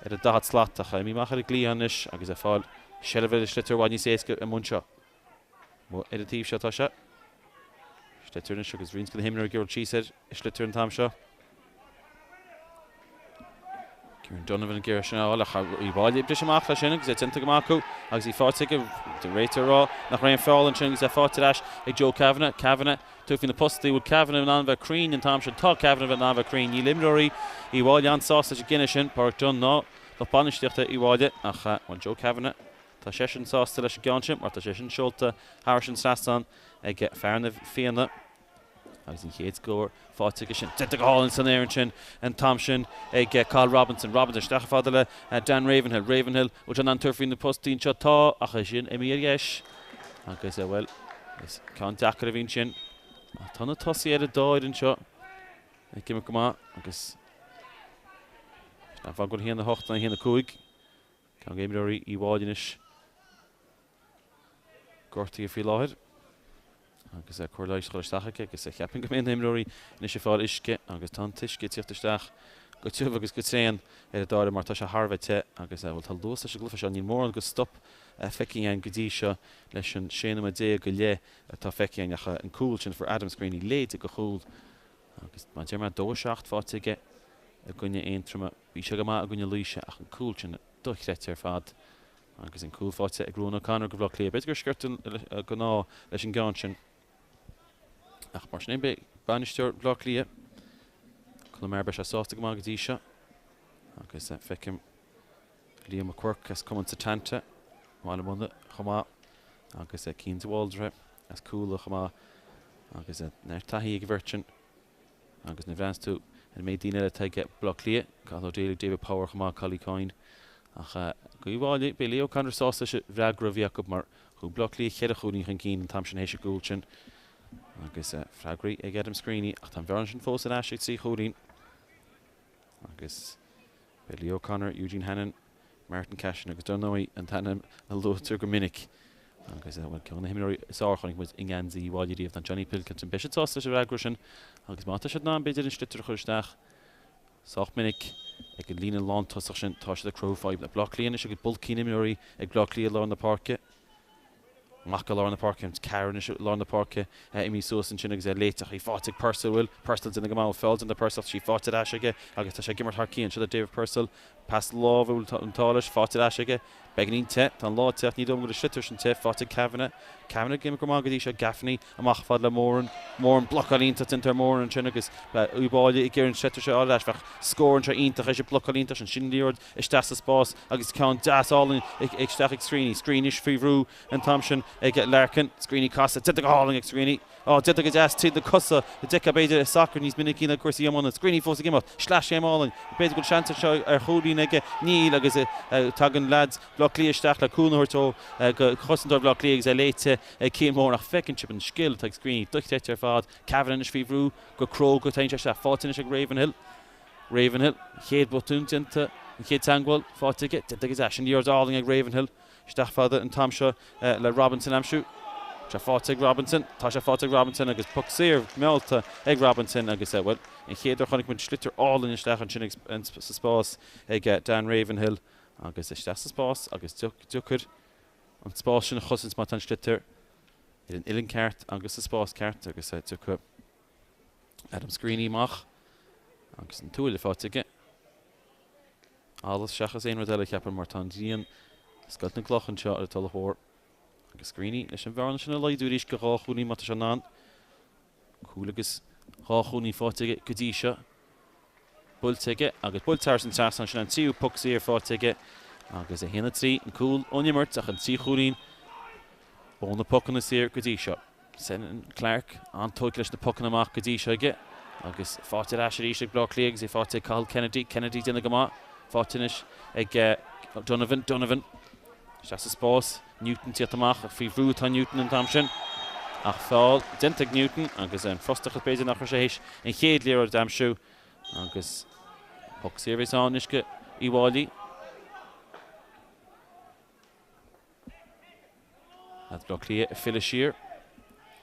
Speaker 2: ar an 40 slat ach imithe amach ar an gcliathán anois agus ag fáil seilbh ar an sliotar i bhfad níos éasca amuigh anseo. Amuigh ar an taobh seo atá sé. Sliotar anois agus roinnt de na himreoirí ag dul síos ar an sliotar an t-am seo. Kieran Donovan ag iarraidh sin a fháil ach Uíbh Fhailí ag briseadh amach leis sin agus é déanta go maith acu agus í faighte aige an réiteoir ag rá nach raibh aon feall ansin agus é faighte ar ais ag Joe Kavanagh. Kavanagh tabhairt faoi na postaí. Bhfuil Kavanagh in ann bheith cruinn an t-am sin? Tá Kavanagh in ann bheith cruinn. Níl imreoirí Uíbh Fhailí an-sásta leis an gcinneadh sin, Pádraic Dunne ná lucht bainistíochta Uíbh Fhailí ach bhuel Joe Kavanagh Tá seisean sásta leis an gceann sin mar tá sé sin seolta thairis an trasnán ag fear na Fianna agus an chéad scór faighte aige sin. Déanta go hálainn san aer ansin an t-am sin ag Cathal Robinson. Robinson isteach chomh fada le Dan Ravenhill. Ravenhill, bhfuil sé in ann tabhairt faoi na postaí anseo? Tá, ach é sin imithe ar dheis agus, bhuel, is ceann deacair a bhí ansin. Ach tá na tosaithe ar an dá fhoireann seo ag imirt go maith agus sin an fáth go bhfuil 1-8 ná 1-5. Ceann d'imreoirí Uíbh Fhailí anois gortaithe faoi láthair agus cóir leighis a chur isteach aige agus cheapfainn go mbeidh na himreoirí anois ag fáil uisce agus tá an t-uisce ag tíocht isteach go tiubh agus go tréan ar an dá fhoireann mar tá sé thar a bheith te agus bhuel tá luas leis an gcluiche seo. Níl mórán go stop feicthe againn go dtí seo leis an 16 nóiméad go leith atá feicthe againn ach an cúl sin a fuair Adam Screeney léide go chúl agus mar a deir mé 2-7 faighte aige i gcoinne Aontroma. Bhí sé go maith i gcoinne Laoise ach an cúl sin dochreidte ar fad agus an cúl faighte ag Ruan O'Connor go Bhaile Átha Cliath. B'fhéidir gur sciorr an t-ádh leis an gceann sin ach mar sin beidh bainisteoir Bhaile Átha Cliath, Colm Maher, beidh sé sásta go maith go dtí seo agus feicim Liam McQuirk as Cumann Setanta, Baile Munna chomh maith agus Cian de Bhaldraithe as Cuala chomh maith agus neart taithí ag an bheirt sin. Agus nuair a bhreathnaíos tú ar an méid daoine eile atá ag Baile Átha Cliath, Cathal O'Daly, David Power chomh maith, Collie Coyne. Ach go Uíbh Fhailí, beidh Leo O'Connor sásta leis an bhfreagra a bhí acu mar chuaigh Baile Átha Cliath cheithre chúilín chun cinn an t-am sin théis an gcúl sin. Agus freagraí ag Adam Screeney ach tá an bhearna sin fós ar ais ag 3 chúilín. Agus beidh Leo O'Connor, Eugene Hannon, Martin Cashin agus dar ndóigh an t-ainm a luaitear go minic agus bhuel ceann de na himreoirí is fearr a chonaic muid i ngeansaí Uíbh Fhailí riamh ná Johnny Pilkington. Beidh siad sásta leis an bhfreagra sin agus má tá siad in ann b'fhéidir an sliotar a chur isteach sách minic ag an líne lántosach sin tá siad ag cruthú fadhbanna. Baile Átha Cliath anois agus bulcín imreoirí ag Baile Átha Cliath i lár na páirce. Amach go lár na páirce, an ceathrar anois i lár na páirce imithe suas ansin agus é léite ach í faighte ag Purcell, bhfuil Purcell déanamh go maith, feall déanta Purcell ach tá sí faighte ar ais aige agus tá sé ag imirt thar cionn. Seo do David Purcell, pas láimhe, bhfuil an t-ádh leis, faighte ar ais aige. Beagáinín te, tá an lá te ach ní dóigh liom go bhfuil an sliotar sin te, faighte ag Kavanagh. Kavanagh ag imirt go maith go dtí seo, Gaffney amach fad le Moran, Moran blocáil iontach déanta ar Moran ansin agus Uíbh Fhailí ag iarraidh an sliotar seo a fháil ar ais. Bheadh scór anseo iontach théis an blocáil iontach sin, sin liathróid isteach sa spás agus ceann deas álainn isteach ag Screeney. Screeney anois faoi bhrú an t-am sin ag Larkin. Screeney casadh déanta go hálainn ag Screeney. Á, déanta go deas tríd na cosa a d'fheicfeá b'fhéidir i sacar níos minicí ná cúrsaí iomána. Screeney fós ag imeacht. Sleaschéim álainn. B'fhéidir go bhfuil seans anseo ar chúilín aige. Níl agus tagann leaids Bhaile Átha Cliath isteach le cúnamh a thabhairt ó go chosantóir Bhaile Átha Cliath agus é léite ag Cian Moran. Ach feiceann sibh an scil atá ag Screeney. Dochreidte ar fad. Kavanagh anois faoi bhrú go cróga. Téann sé isteach. Faighte anois ag Ravenhill. Ravenhill, an chéad bhotún déanta, an chéad teagmháil faighte aige, déanta go deas. Sin liathróid álainn ag Ravenhill, isteach fada an t-am seo le Robinson a aimsiú. Tá sé faighte ag Robinson, tá sé faighte ag Robinson agus poc saor meallta ag Robinson agus, bhuel, an chéad uair a chonaic muid sliotar álainn isteach ansin sa spás ag Dan Ravenhill agus isteach sa spás agus deacair an spás sin a chosaint má tá an sliotar ar an uillinn ceart agus sa spás ceart agus tiocfaidh Adam Screeney amach agus an tuaille faighte aige. Allas seachas aon rud eile, cheapfainn, mar tá an ghrian ag scoilt na gcloch anseo ar an Tulach Mhór. Agus Screeney leis an bhearna sin a laghdú arís go dhá chúilín má tá sé in ann. Cúl agus dhá chúilín faighte aige go dtí seo. Buailte aige agus buailte thar an trasnán sin an tríú poc saor faighte aige. Agus 1, 3, an cúl ón imirt ach an 3 chúilín ó na pocanna saor go dtí seo. Senan Clarke an-tógtha leis na pocanna amach go dtí seo aige agus faighte ar ais arís ag Bleá Cliath agus é faighte ag Cathal Kennedy. Kennedy déanamh go maith. Faighte anois ag Donovan. Donovan isteach sa spás. Newton tíocht amach ach faoi bhrú atá Newton an t-am sin. Ach feall déanta ag Newton agus an frustrachas b'fhéidir nach raibh sé théis an chéad liathróid a aimsiú agus poc saor a bheas ann anois go Uíbh Fháilí. Leaids Bhaile Átha Cliath ag filleadh siar.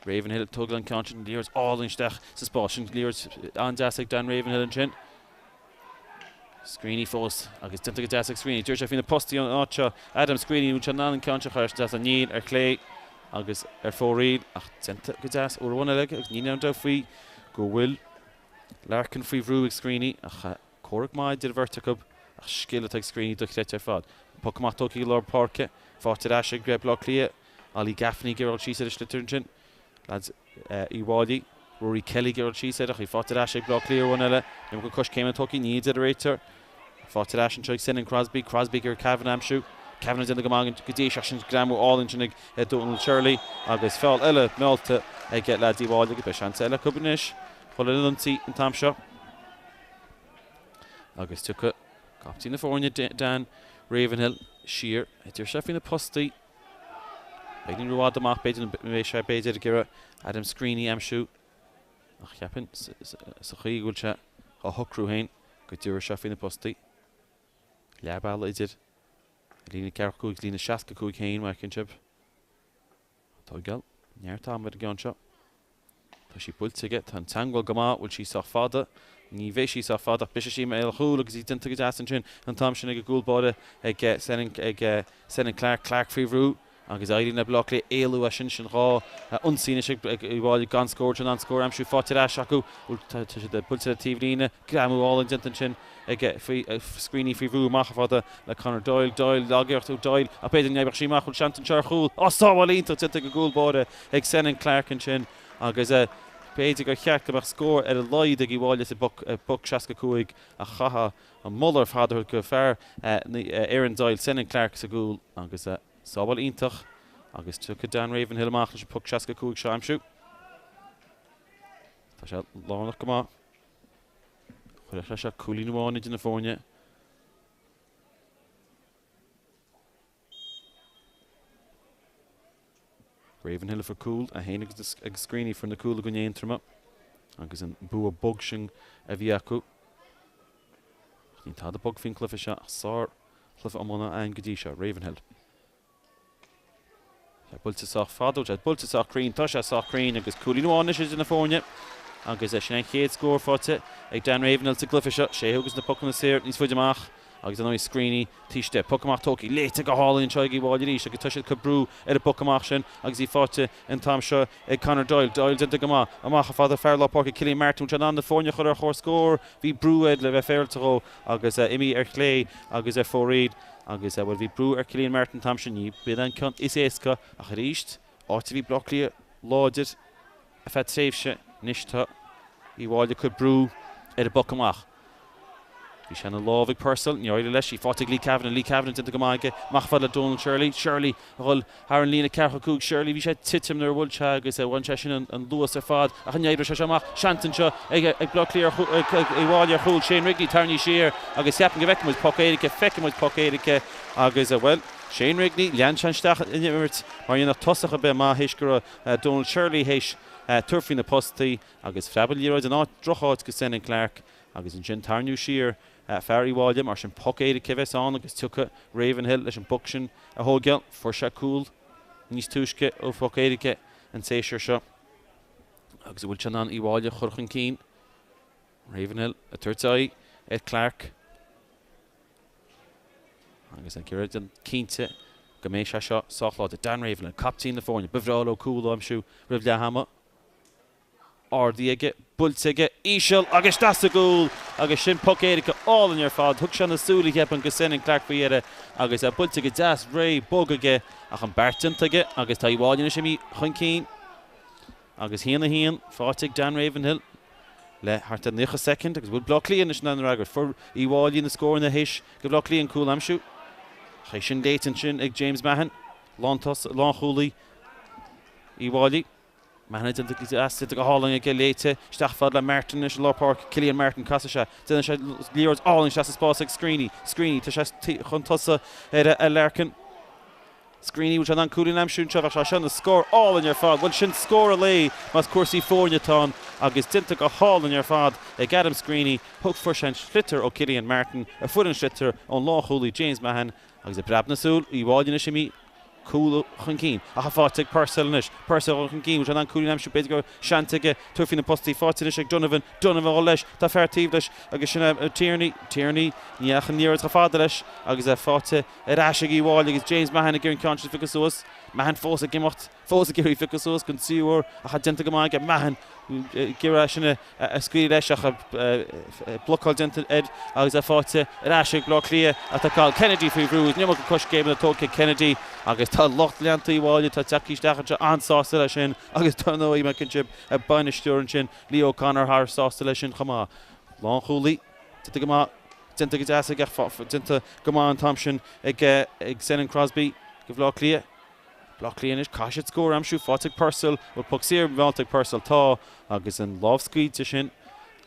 Speaker 2: Ravenhill ag tógáil an ceann sin, liathróid álainn isteach sa spás sin, liathróid an-deas ag Dan Ravenhill ansin. Screeney fós agus déanta go deas ag Screeney. D'éirigh sé faoi na postaí an áit seo. Adam Screeney, an bhfuil sé in ann an ceann seo a chur isteach? Níl, ar chlé agus ar fóraoil ach déanta go deas uair amháin eile aige agus níl aon dabht faoi go bhfuil Larkin faoi bhrú ag Screeney ach Comhrac maith idir an bheirt acu ach scil atá ag Screeney dochreidte ar fad. Poc amach tógtha i lár páirce, faighte ar ais ag Baile Átha Cliath. Ollie Gaffney ag iarraidh dul síos ar an sliotar ansin. Lads Uíbh Fháilí, Rory Kelly ag iarraidh dul síos air ach í faighte ar ais ag Baile Átha Cliath ar uair eile. Iomarca coiscéimeanna tógtha, níl a deir an réiteoir. Faighte ar ais anseo ag Senan Crosbie. Crosbie ag iarraidh Kavanagh a aimsiú. Kavanagh déanamh go maith go dtí seo ach sin greamú álainn sin ag Donal Shirley agus feall eile meallta ag leaids Uíbh Fháilí agus beidh seans eile acu anois dhul ar an ionsaí an t-am seo. Agus tiocfaidh captaen na foirne Dan Ravenhill siar. D'éirigh sé faoi na postaí. Beagáinín rófhada amach, b'fhéidir, nó beidh sé b'fhéidir ag iarraidh Adam Screeney a aimsiú. Ach cheapfainn sa chaoi go bhfuil sé á shocrú féin go dtabharfaidh sé faoi na postaí. Leath bealaigh idir líne 45 agus líne 65 féin, mar a fheiceann sibh. Tógáil neart ama ar an gceann seo. Tá sí buailte aige. Tá an teagmháil go maith. Bhfuil sí sách fada? Ní bheidh sí sách fada ach brisfidh sí i mbéal an chúil agus í déanta go deas ansin an t-am sin ag an gcúl báire ag Senan ag Senan Clarke. Clarke faoi bhrú agus éiríonn le Baile Átha Cliath éalú as sin. Sin 2 ionsaí anois ag Uíbh Fháilí gan scór. In ann scór a aimsiú faighte ar ais acu. Tá siad buailte le taobhlíne. Greamú álainn déanta ansin. ag faoi Screeney faoi bhrú amach chomh fada le Conor Doyle. Doyle, lagiarracht ó Doyle ach b'fhéidir go n-oibreodh sí amach. Bhfuil seans anseo ar chúl? Á, sábháil iontach déanta ag an gcúl báire ag Senan Clarke ansin agus b'fhéidir gur cheart go mbeadh scór ar a laghad ag Uíbh Fháilí sa bpoc 65 ach chaithfeá an moladh ar fad a thabhairt go fear Aaron Doyle, Senan Clarke sa gcúl agus sábháil iontach agus tiocfaidh Dan Ravenhill amach leis an bpoc 65 seo a aimsiú. Tá sé lárnach go maith. Chuirfeadh sé seo cúilín amháin idir na foirne. Ravenhill a fuair cúl, é féin agus Screeney a fuair na cúil i gcoinne Aontroma agus an bua bog sin a bhí acu. Ach níl tada bog faoin chluiche seo ach sár-chluiche iomána againn go dtí seo. Ravenhill. Tá buailte sách fada, tá buailte sách cruinn, tá sé sách cruinn agus cúilín amháin anois idir na foirne agus sin an chéad scór faighte ag Dan Ravenhill sa gcluiche seo. Sé a thógas na pocanna saor níos faide amach agus ar ndóigh Screeney taobh istigh. Poc amach tógtha, léite go hálainn anseo ag Uíbh Fháilí arís agus tá siad ag cur brú ar an bpoc amach sin agus í faighte an t-am seo ag Conor Doyle. Doyle déanta go maith amach chomh fada fear lár páirce Cillian Martin, bhfuil sé in ann na foirne a chur ar chomhscór? Bhí brú air le bheith féaráilte dhó agus imithe ar chlé agus ar fóraoil. Agus, bhuel, bhí brú ar Cillian Martin an t-am sin, ní b'in an ceann is éasca, ach arís, áit a bhí Bleá Cliath láidir ar feadh tréimhse, anois tá Uíbh Fháilí ag cur brú ar an bpoc amach. Bhí sé ina lámh ag Purcell, níor éirigh leis, í faighte ag Lee Kavanagh, Lee Kavanagh déanta go maith aige, amach fad le Donal Shirley, Shirley a dhul thar an líne ceathracha cúig, Shirley, bhí sé ag titim nuair a bhuail sé agus bhain sé sin an luas ar fad ach an oibreoidh sé seo amach? Seans anseo ag Bleá Cliath ar ag Uíbh Fháilí ar chúl, Shane Rigney tarraingthe siar agus cheapfainn go bhfeicfidh muid poc éirice, feicfidh muid poc éirice agus, bhuel, Shane Rigney, lean sé isteach in imirt mar a dhéanfadh tosach ar bith maith théis go raibh Donal Shirley théis tabhairt faoi na postaí agus phreab an liathróid in áit, drocháit go Senan Clarke agus ansin tarraingíodh siar fear Uíbh Fháilí, mar sin poc éirice a bheas ann agus tiocfaidh Ravenhill leis an bpoc sin a thóigeáil. Fuair sé cúl níos túisce ó phoc éirice an tséasúr seo agus an bhfuil sé in ann Uíbh Fháilí a chur chun cinn? Ravenhill ag tabhairt aghaidh ar Clarke agus ag iarraidh déanamh cinnte go mbeidh sé seo sách láidir. Dan Ravenhill, captaen na foirne, ba bhreá leo cúl a aimsiú roimh leath ama. Ardaithe aige, buailte aige, íseal agus isteach sa gcúl agus sin poc éirice álainn ar fad. Thug sé na súile cheapfainn go Senan Clarke faoi dheireadh agus é buailte go deas réidh bog aige ach an beart déanta aige agus tá Uíbh Fháilí anois imithe chun cinn agus 1-1 faighte ag Dan Ravenhill le thart ar 90 soicind agus bhfuil Bleá Cliath anois in ann a fhreagairt. Fuair Uíbh Fháilí na scóranna théis go Bhleá Cliath an cúl a aimsiú. Ach é sin léite ansin ag James Mahon, lánchúlaí Uíbh Fhailí. Mahon ag déanamh deas, déanta go hálainn aige, léite isteach fad le Martin anois i lár páirce, Cillian Martin, casfaidh sé, déanann sé liathróid álainn isteach sa spás ag Screeney, Screeney, tá sé chun tosaigh ar Larkin. Screeney, bhfuil sé in ann cúilín a aimsiú anseo? Bheadh sé seo ina scór álainn ar fad. Bhuel, sin scór an lae más cúrsaí foirne atá ann agus déanta go hálainn ar fad ag Adam Screeney. Thug, fuair sé an sliotar ó Cillian Martin, a fuair an sliotar ón lánchúlaí James Mahon agus ag preab na súl, Uíbh Fhailí anois imithe cúl chun cinn. Ach faighte ag Purcell anois. Purcell dul chun cinn, bhfuil sé in ann cúilín a aimsiú? B'fhéidir go raibh seans aige tabhairt faoi na postaí. Faighte anois ag Donovan. Donovan dul leis. Tá fear taobh leis agus sin é Tierney. Tierney, ní dheachaigh an liathróid chomh fada leis agus é faighte ar ais ag Uíbh Fhailí agus James Mahon ag iarraidh an ceann sin a phiocadh suas. Mahon fós ag imeacht, fós ag iarraidh phiocadh suas don tríú huair ach tá déanta go maith aige. Mahon ag iarraidh sin a scaoileadh leis ach blocáil déanta air agus é faighte ar ais ag Baile Átha Cliath ach tá Cathal Kennedy faoi bhrú. Is an iomarca coiscéimeanna tógtha ag Kennedy agus tá lucht leanta Uíbh Fhailí atá tagtha isteach anseo an-sásta leis sin agus dar ndóigh mé cinnte an bainisteoir ansin Leo O'Connor thar sásta leis sin chomh maith. Lánchúlaí déanta go maith. Déanta go deas aige, déanta go maith an t-am sin ag Senan Crosbie do Bhaile Átha Cliath. Baile Átha Cliath anois, caithfidh siad scór a aimsiú, faighte ag Purcell, bhfuil poc saor meallta ag Purcell? Tá, agus an lámh scaoilte sin,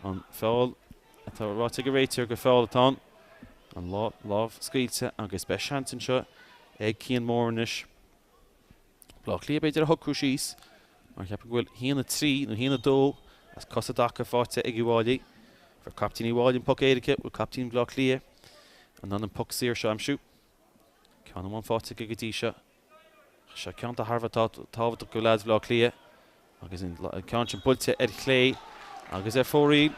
Speaker 2: an feall atá ráite ag an réiteoir gur feall atá ann, an lámh scaoilte agus beidh seans anseo ag Cian Moran anois. Baile Átha Cliath b'fhéidir a shocrú síos mar cheapfainn go bhfuil 1-3 nó 1-2 as cos i dtaca faighte ag Uíbh Fhailí. Fuair captaen Uíbh Fhailí an poc éirice, bhfuil captaen Bhaile Átha Cliath in ann an poc saor seo a aimsiú? Ceann amháin faighte aige go dtí seo. Seo ceann atá thar a bheith tábhachtach do leaids Bhaile Átha Cliath. Agus an ceann sin buailte ar chlé agus ar fóraoil.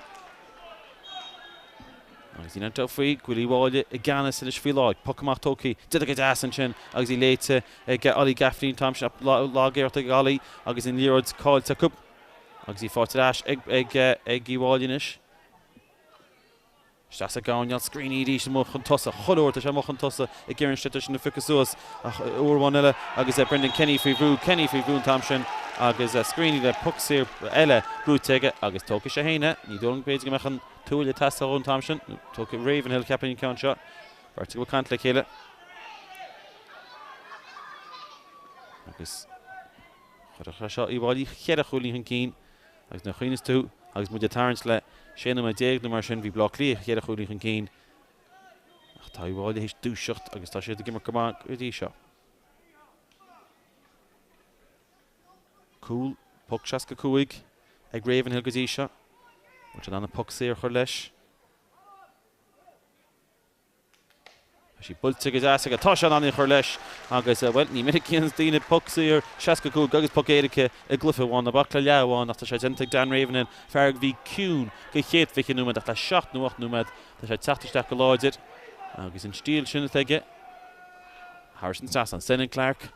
Speaker 2: Agus níl aon dabht faoi go bhfuil Uíbh Fhailí i gceannas anois faoi láthair. Poc amach tógtha, déanta go deas ansin agus í léite ag Ollie Gaffney an t-am sin. Lag-iarracht ag Ollie agus an liathróid caillte acu. Agus í faighte ar ais ag Uíbh Fhailí anois. Isteach sa gcoirnéal, Screeney arís amuigh chun tosaigh. Chuile uair tá sé amuigh chun tosaigh ag iarraidh an sliotar sin a phiocadh suas ach uair amháin eile agus Brendan Kenny faoi bhrú. Kenny faoi bhrú an t-am sin agus Screeney le poc saor eile brúite aige agus tógfaidh sé féin é. Ní dóigh liom b'fhéidir go mbeadh an tuaille ag teastáil an t-am sin. Tógfaidh Ravenhill cheapfainn an ceann seo. Beirt acu ag caint le chéile. Agus chuirfeadh sé seo Uíbh Fhailí cheithre chúilín chun cinn. Agus nuair a chuimhníos tú, agus muid ag tarraingt le 16 nóiméad nó mar sin, bhí Baile Átha Cliath cheithre chúilín chun cinn. Ach tá Uíbh Fhailí théis dúiseacht agus tá siad ag imirt go maith go dtí seo. Cúl, poc 65 ag Ravenhill go dtí seo. Bhfuil sé in ann an poc saor a chur leis? Tá sí buailte go deas aige. Tá sé in ann í a chur leis agus, bhuel, ní minic a dhéananns daoine poc saor 65 agus poc éirice i gcluiche amháin. Ná bac le leath amháin ach tá sé déanta ag Dan Ravenhill, fear a bhí ciúin go chéad 20 nóiméad ach le seacht nó ocht nóiméad tá sé ag teacht isteach go láidir agus an stíl sin atá aige thairis an trasnán. Senan Clarke.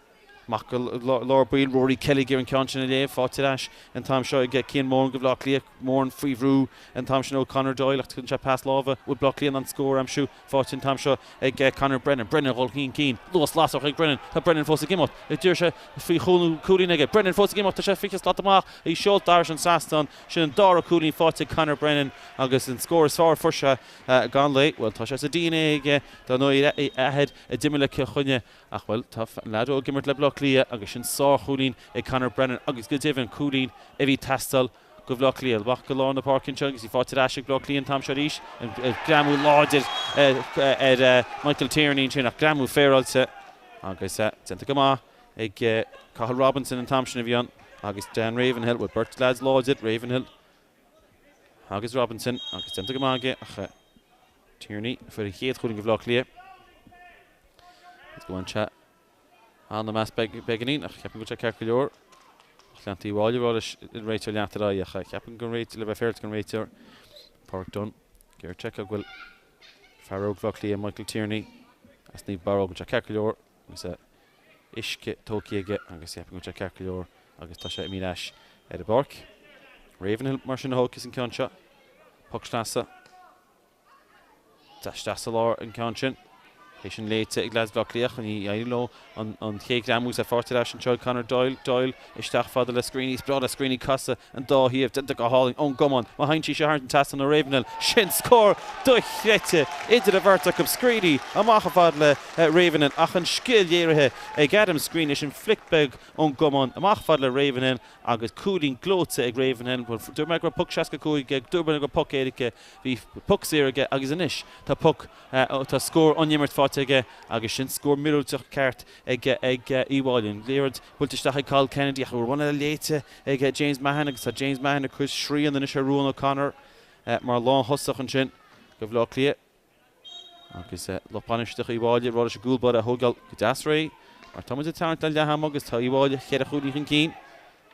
Speaker 2: Amach go lár baill, Rory Kelly ag iarraidh an ceann sin a léamh. Faighte ar ais an t-am seo ag Cian Moran go Bhaile Átha Cliath. Moran faoi bhrú an t-am sin ó Conor Doyle ach tugann sé pas láimhe. Bhfuil Baile Átha Cliath in ann scór a aimsiú? Faighte an t-am seo ag Conor Brennan. Brennan dul chun cinn. Luas lasrach ag Brennan. Tá Brennan fós ag imeacht. D'iarr sé faoi chúl cúilín aige. Brennan fós ag imeacht. Tá sé 20 slat amach. Í seolta thairis an trasnán. Sin an dara cúilín faighte ag Conor Brennan agus an scór is fearr a fuair sé gan lae. Bhuel, tá sé sa DNA aige, dar ndóigh, a athair a d'imir le Cill Chainnigh. Ach, bhuel, tá an leaid óg ag imirt le Baile Átha Cliath agus sin sár-chúilín ag Conor Brennan agus go deimhin cúilín a bhí ag teastáil go Bhaile Átha Cliath. Amach go lár na páirce anseo agus í faighte ar ais ag Baile Átha Cliath an t-am seo arís. Greamú láidir ar Michael Tierney ansin ach greamú féaráilte agus déanta go maith ag Cathal Robinson an t-am sin a bhí ann agus Dan Ravenhill. Bhuel, beirt leaids láidir, Ravenhill agus Robinson agus déanta go maith aige ach Tierney a fuair an chéad chúilín go Bhaile Átha Cliath. Is go bhfaigheann sé an-am as beagáinín ach ceapaim go bhfuil sé ceart go leor. Ach leantaí Uíbh Fhailí ag rá leis an réiteoir leanacht ar aghaidh ach ceapaim go réiteoir le bheith féaráilte don réiteoir Pádraig Dunne. Ag iarraidh seiceáil go bhfuil fear óg Bhaile Átha Cliath Michael Tierney as Naomh Barróg bhfuil sé ceart go leor agus uisce tógtha aige agus ceapaim go bhfuil sé ceart go leor agus tá sé imithe ar ais ar an bpáirc. Ravenhill mar sin a thógfas an ceann seo. Poc sleasa. Isteach sa lár an ceann sin. É sin léite ag leaids Bhaile Átha Cliath ach ní éiríonn leo an chéad ghreamú is é faighte ar ais anseo ag Conor Doyle. Doyle isteach fada le Screeney. Is breá le Screeney casadh an dá thaobh. Déanta go hálainn ón gcamán. Má thagann sí seo thar an trasnán ó Ravenhill, sin scór dochreidte idir an bheirt acu. Screeney amach chomh fada le Ravenhill ach an scil léirithe ag Adam Screeney leis an flic beag ón gcamán amach fada le Ravenhill agus cúilín gleoite ag Ravenhill. Dúirt mé go raibh poc 65 aige, dúirt mé go raibh poc éirice, bhí poc saor aige agus anois tá poc Tá scór ón imirt faighte aige agus sin scór míorúilteach ceart ag Uíbh Fhailí. An liathróid buailte isteach ag Cathal Kennedy ach rud eile léite ag James Mahon agus tá James Mahon ag cur srian anois ar Ruan O'Connor mar lánthosach ansin do Bhaile Átha Cliath. Agus lucht bainistíochta Uíbh Fhailí ag rá leis an gcúl báire a thógáil go deas réidh mar tá muid ag tarraingt le leath ama agus tá Uíbh Fhailí cheithre chúilín chun cinn.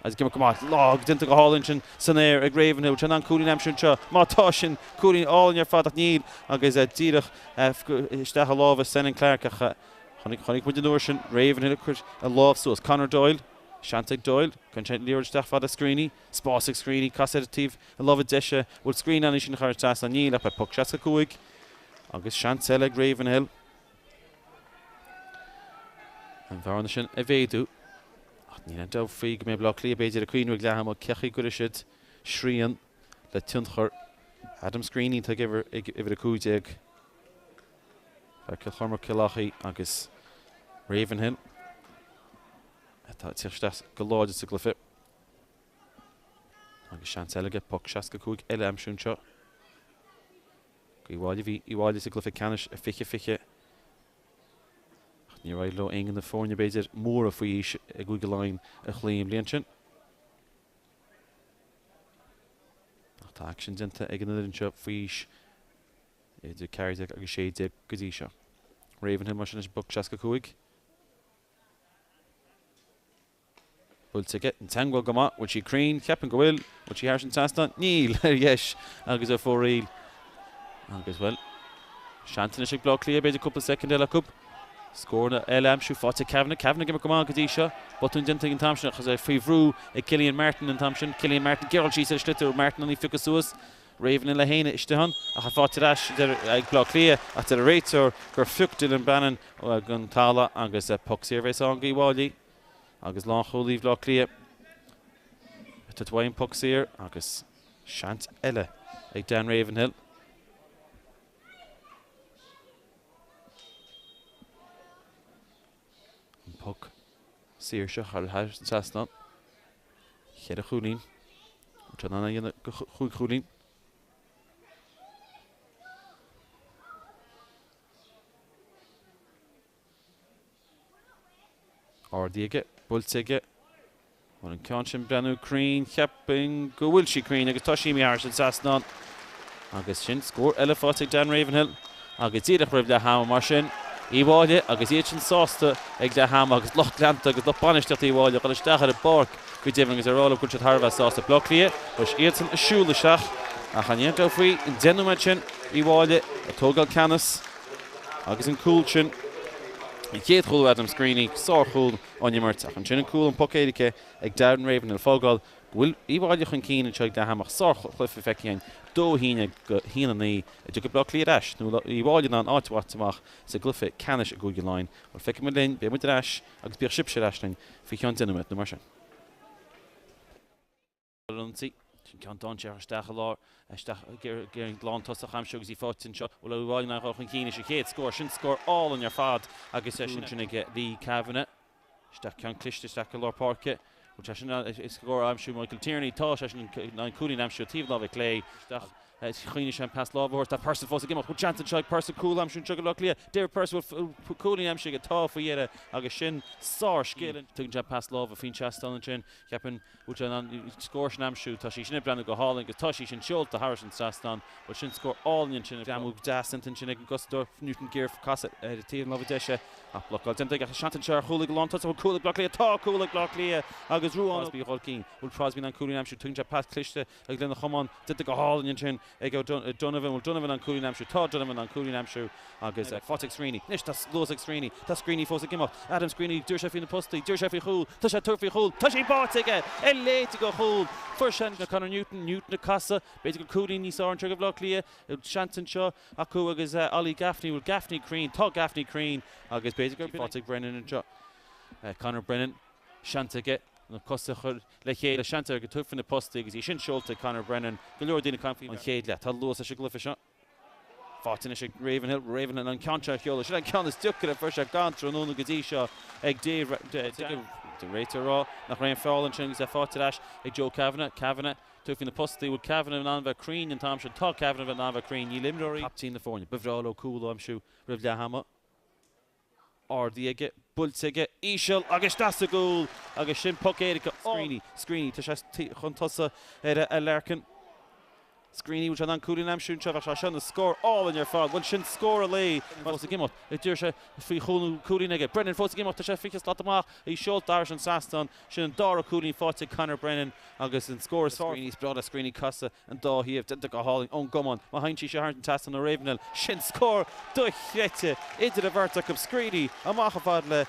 Speaker 2: Agus ag imirt go maith. Lá déanta go hálainn sin san aer ag Ravenhill. Bhfuil sé in ann cúilín a aimsiú anseo? Má tá, sin cúilín álainn ar fad ach níl agus díreach isteach i lámha Senan Clarke ach chonaic chonaic muid an uair sin Ravenhill ag cur a lámh suas. Conor Doyle, seans ag Doyle. Cuireann sé an liathróid isteach fada Screeney. Spás ag Screeney. Casadh ar an taobh a láimhe deise. Bhfuil Screeney in ann í sin a chur trasna? Níl ach beidh poc 65 agus seans eile ag Ravenhill. An bhearna sin a mhéadú. Ach níl aon dabht faoi go mbeidh Baile Átha Cliath b'fhéidir ag cuimhniú ag leath ama cén chaoi a gcuirfidh siad srian le tionchar Adam Screeney atá ag uimhir 15, fear Cill Chormaic, Cill Achaidh agus Ravenhill atá ag teacht isteach go láidir sa gcluiche. Agus seans eile aige poc 65 eile a aimsiú anseo. Uíbh Fhailí, bhí Uíbh Fhailí sa gcluiche ceannais i 2020. Ach níor éirigh leo aon de na foirne b'fhéidir móra faoi aois i gCúige Laighean a chloí an bhliain sin. Ach tá aicsean déanta ag an fhoireann seo faoi aois idir 14 agus 16 go dtí seo. Ravenhill mar sin leis an bpoc 65. Buailte aige. An teagmháil go maith. Bhfuil sí cruinn? Cheapfainn go bhfuil. Bhfuil sí thar an trasnán? Níl! Ar dheis agus ar fóraoil. Agus, bhuel, seans anois ag Bleá Cliath, b'fhéidir cúpla soicind eile acu. Scóranna eile a aimsiú. Faighte ag Kavanagh. Kavanagh ag imirt go maith go dtí seo. Botún déanta ag an t-am sin ach é faoi bhrú ag Cillian Martin an t-am sin. Cillian Martin, gearráil síos ar a sliotar. Martin in ann í a phiocadh suas. Ravenhill é féin istigh ann ach é faighte ar ais ag Bleá Cliath ach deir an réiteoir gur phioc Dylan Bannon den talamh agus poc saor a bheas ann d'Uíbh Fhailí. Agus lánchúlaí Bhaile Átha Cliath ag tabhairt uaidh an poc saor agus seans eile ag Dan Ravenhill. An poc saor seo thar an trasnán. Cheithre chúilín. Tá in ann a dhéanamh go chúig chúilín. Ardaithe aige, buailte aige. Bhfuil an ceann sin breathnú cruinn? Cheapfainn go bhfuil sí cruinn agus tá sí imithe thar an trasnán. Agus sin scór eile faighte ag Dan Ravenhill agus díreach roimh leath ama mar sin, Uíbh Fhailí agus iad sin sásta ag leath ama agus lucht leanta agus lucht bainistíochta Uíbh Fhailí ag dul isteach ar an bpáirc go deimhin agus ag rá leo go bhfuil siad thar a bheith sásta. Bleá Cliath, tar éis iadsan ag siúl isteach ach an ndéanfadh faoi an 10 nóiméad sin Uíbh Fhailí ag tógáil ceannas. Agus an cúl sin, an chéad chúl ó Adam Screeney, sárchúl ón imirt, ach ansin an cúl ón bpoc éirice ag Darren Ravenhill, fágáil go bhfuil Uíbh Fhailí chun cinn anseo ag leath ama ach sárchluiche feicthe againn, 2 1 go 1 9, an dtiocfaidh Bleá Cliath ar ais nó an Uíbh Fhailí in ann áit a bhaint amach sa gcluiche ceannais i gCúige Laighean? Bhuel, feicfidh muid linn, beidh muid ar ais agus bíodh sibhse ar ais linn faoi cheann 10 nóiméad nó mar sin. Ionsaí. Sin ceann dainséarach isteach i lár, isteach ag iarraidh an lántosach a aimsiú agus í faighte anseo. Bhfuil Uíbh Fhailí in ann dul chun cinn leis an chéad scór. Sin scór álainn ar fad agus sin sin ag Lee Kavanagh. Isteach ceann cliste isteach i lár páirce. Bhfuil sé sin in ann scór a aimsiú Michael Tierney? Tá sé sin in ann cúilín a aimsiú taobh láimhe clé. Isteach Choinnigh sé an pas láimhe a thabhairt. Tá Purcell fós ag imeacht. Bhfuil seans anseo ag Purcell cúl a aimsiú anseo do Bhaile Átha Cliath? David Purcell bhfuil cúilín aimsithe aige? Tá faoi dheireadh agus sin sárscil. Tugann sé an pas láimhe faoin trasnán ansin. Cheapfainn bhfuil sé in ann an scór sin a aimsiú. Tá sí sin ag breathnú go hálainn agus tá sí sin seolta thairis an trasnán. Bhuel sin scór álainn ansin. Greamú deas déanta ansin ag an gcosantóir Newton Gear casadh ar taobh na láimhe deise ach blocáil déanta aige ach seans anseo ar chúl ag an lántosach. Bhfuil cúl ag Bleá Cliath? Tá cúl ag Bleá Cliath agus Ruán Crosby dhul cinn. Bhfuil Crosby in ann cúilín a aimsiú? Tugann sé pas cliste ag lena chamán déanta go hálainn ansin. ag O'Donovan. Bhfuil Donovan an cúilín a aimsiú? Tá Donovan an cúilín a aimsiú agus faighte ag Screeney. Anois tá luas ag Screeney. Tá Screeney fós ag imeacht. Adam Screeney, d'iarr sé faoi na postaí, d'iarr sé faoi chúl. Tá sé ag tabhairt faoi chúl. Tá sé báite aige! É léite go chúl. Fuair sé an Conor Newton. Newton ag casadh. B'fhéidir gur cúilín níos fearr anseo do Bhaile Átha Cliath. Seans anseo acu agus Ollie Gaffney. Bhfuil Gaffney cruinn? Tá Gaffney cruinn agus b'fhéidir gur faighte ag Brennan anseo. Conor Brennan. Seans aige na cosa a chur le chéile, seans aige tabhairt faoi na postaí agus í sin seolta ag Conor Brennan. Go leor daoine ag caint faoin chéad leath. Tá luas leis an gcluiche seo. Faighte anois ag Ravenhill. Ravenhill an ceann seo a sheoladh. Sin an ceann is deacair a fuair sé gan tráthnóna go dtí seo ag Dave réiteoir ag rá nach raibh aon feall ansin agus é faighte ar ais ag Joe Kavanagh. Kavanagh tabhairt faoi na postaí. Bhfuil Kavanagh in ann bheith cruinn an t-am sin? Tá Kavanagh in ann bheith cruinn. Níl imreoirí. Captaen na foirne. Ba bhreá leo cúl a aimsiú roimh leath ama. Ardaithe aige, buailte aige, íseal agus isteach sa gcúl agus sin poc éirice. Screeney, Screeney, tá sé chun tosaigh ar Larkin. Screeney, bhfuil sé in ann cúilín a aimsiú anseo? Bheadh sé seo ina scór álainn ar fad. Bhuel, sin scór an lae. Fós ag imeacht, d'iarr sé faoi chúl nó cúilín aige. Brennan fós ag imeacht, tá sé 20 slat amach, í seolta thairis an trasnán. Sin an dara cúilín faighte ag Conor Brennan agus an scór is fearr. Screeney, is breá le Screeney casadh an dá thaobh, déanta go hálainn ón gcamán. Má théann sí seo thar an trasnán ó Ravenhill, sin scór dochreidte idir an bheirt acu. Screeney amach chomh fada le.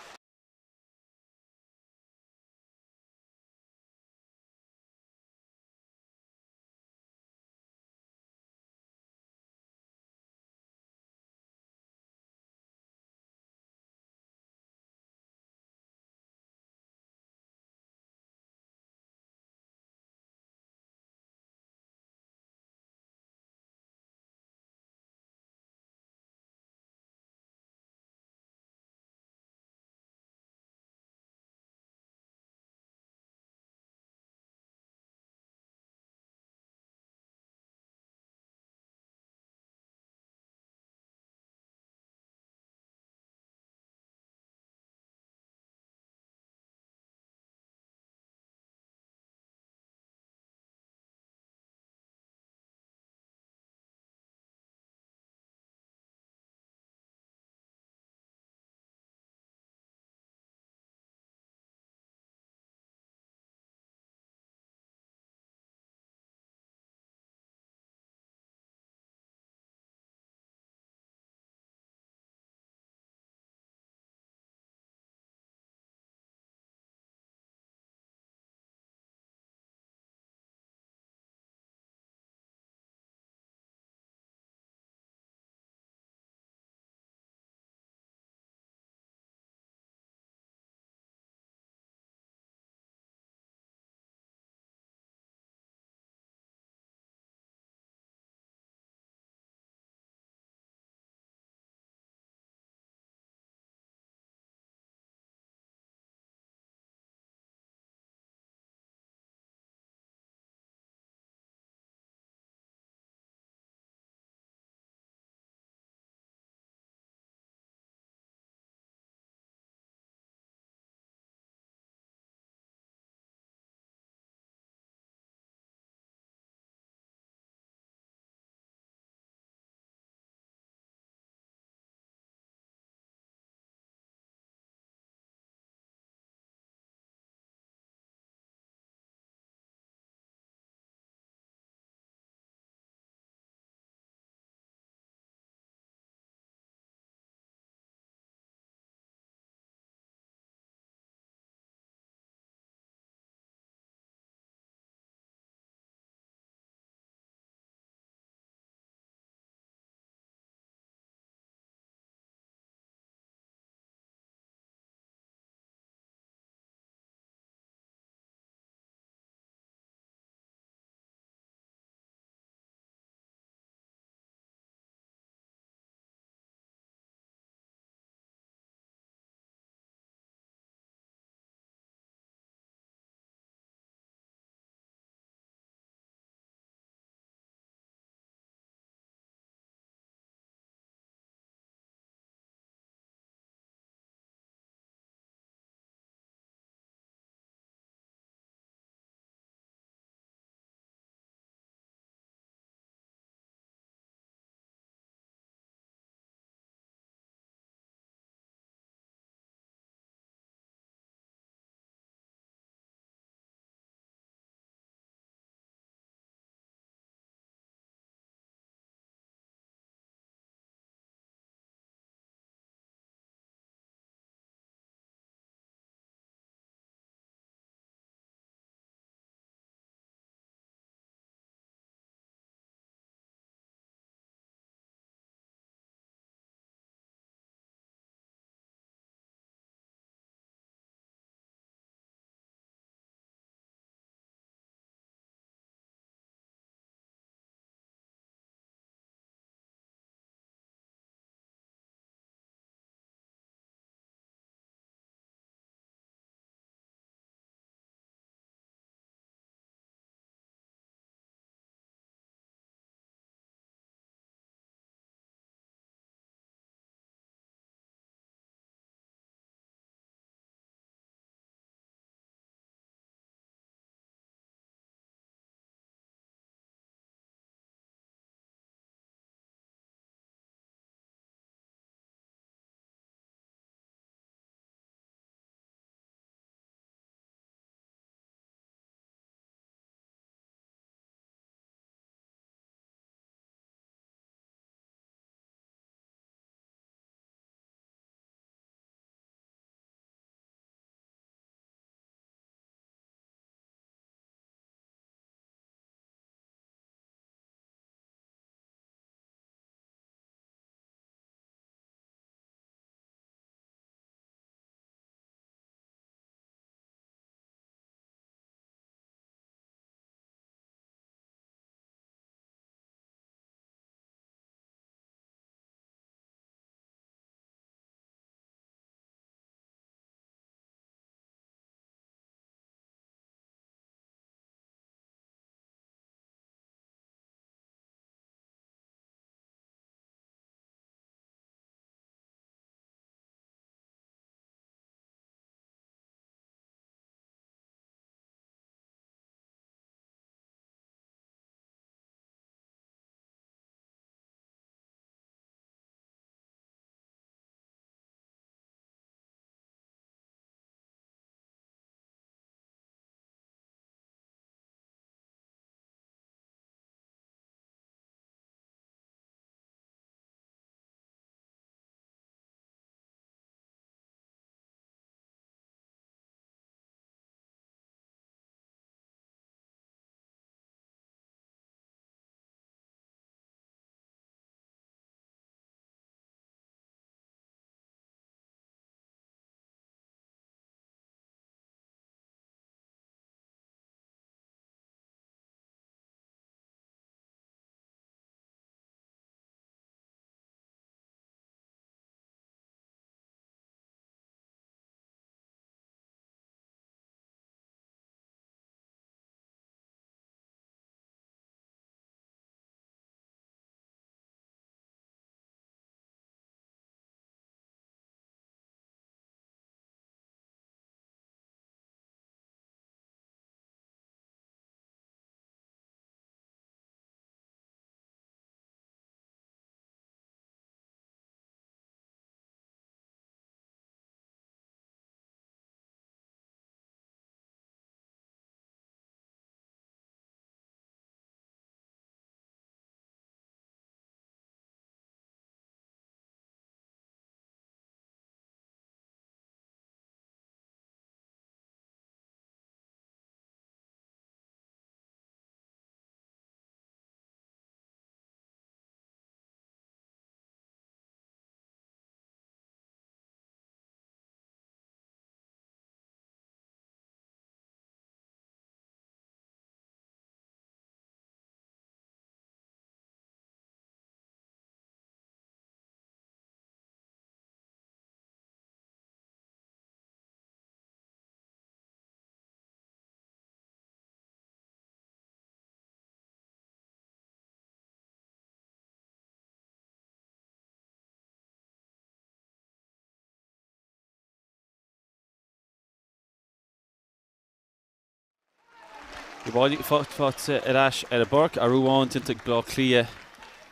Speaker 2: Uíbh Fhailí faighte ar ais ar an bpáirc. Athrú amháin déanta ag Bleá Cliath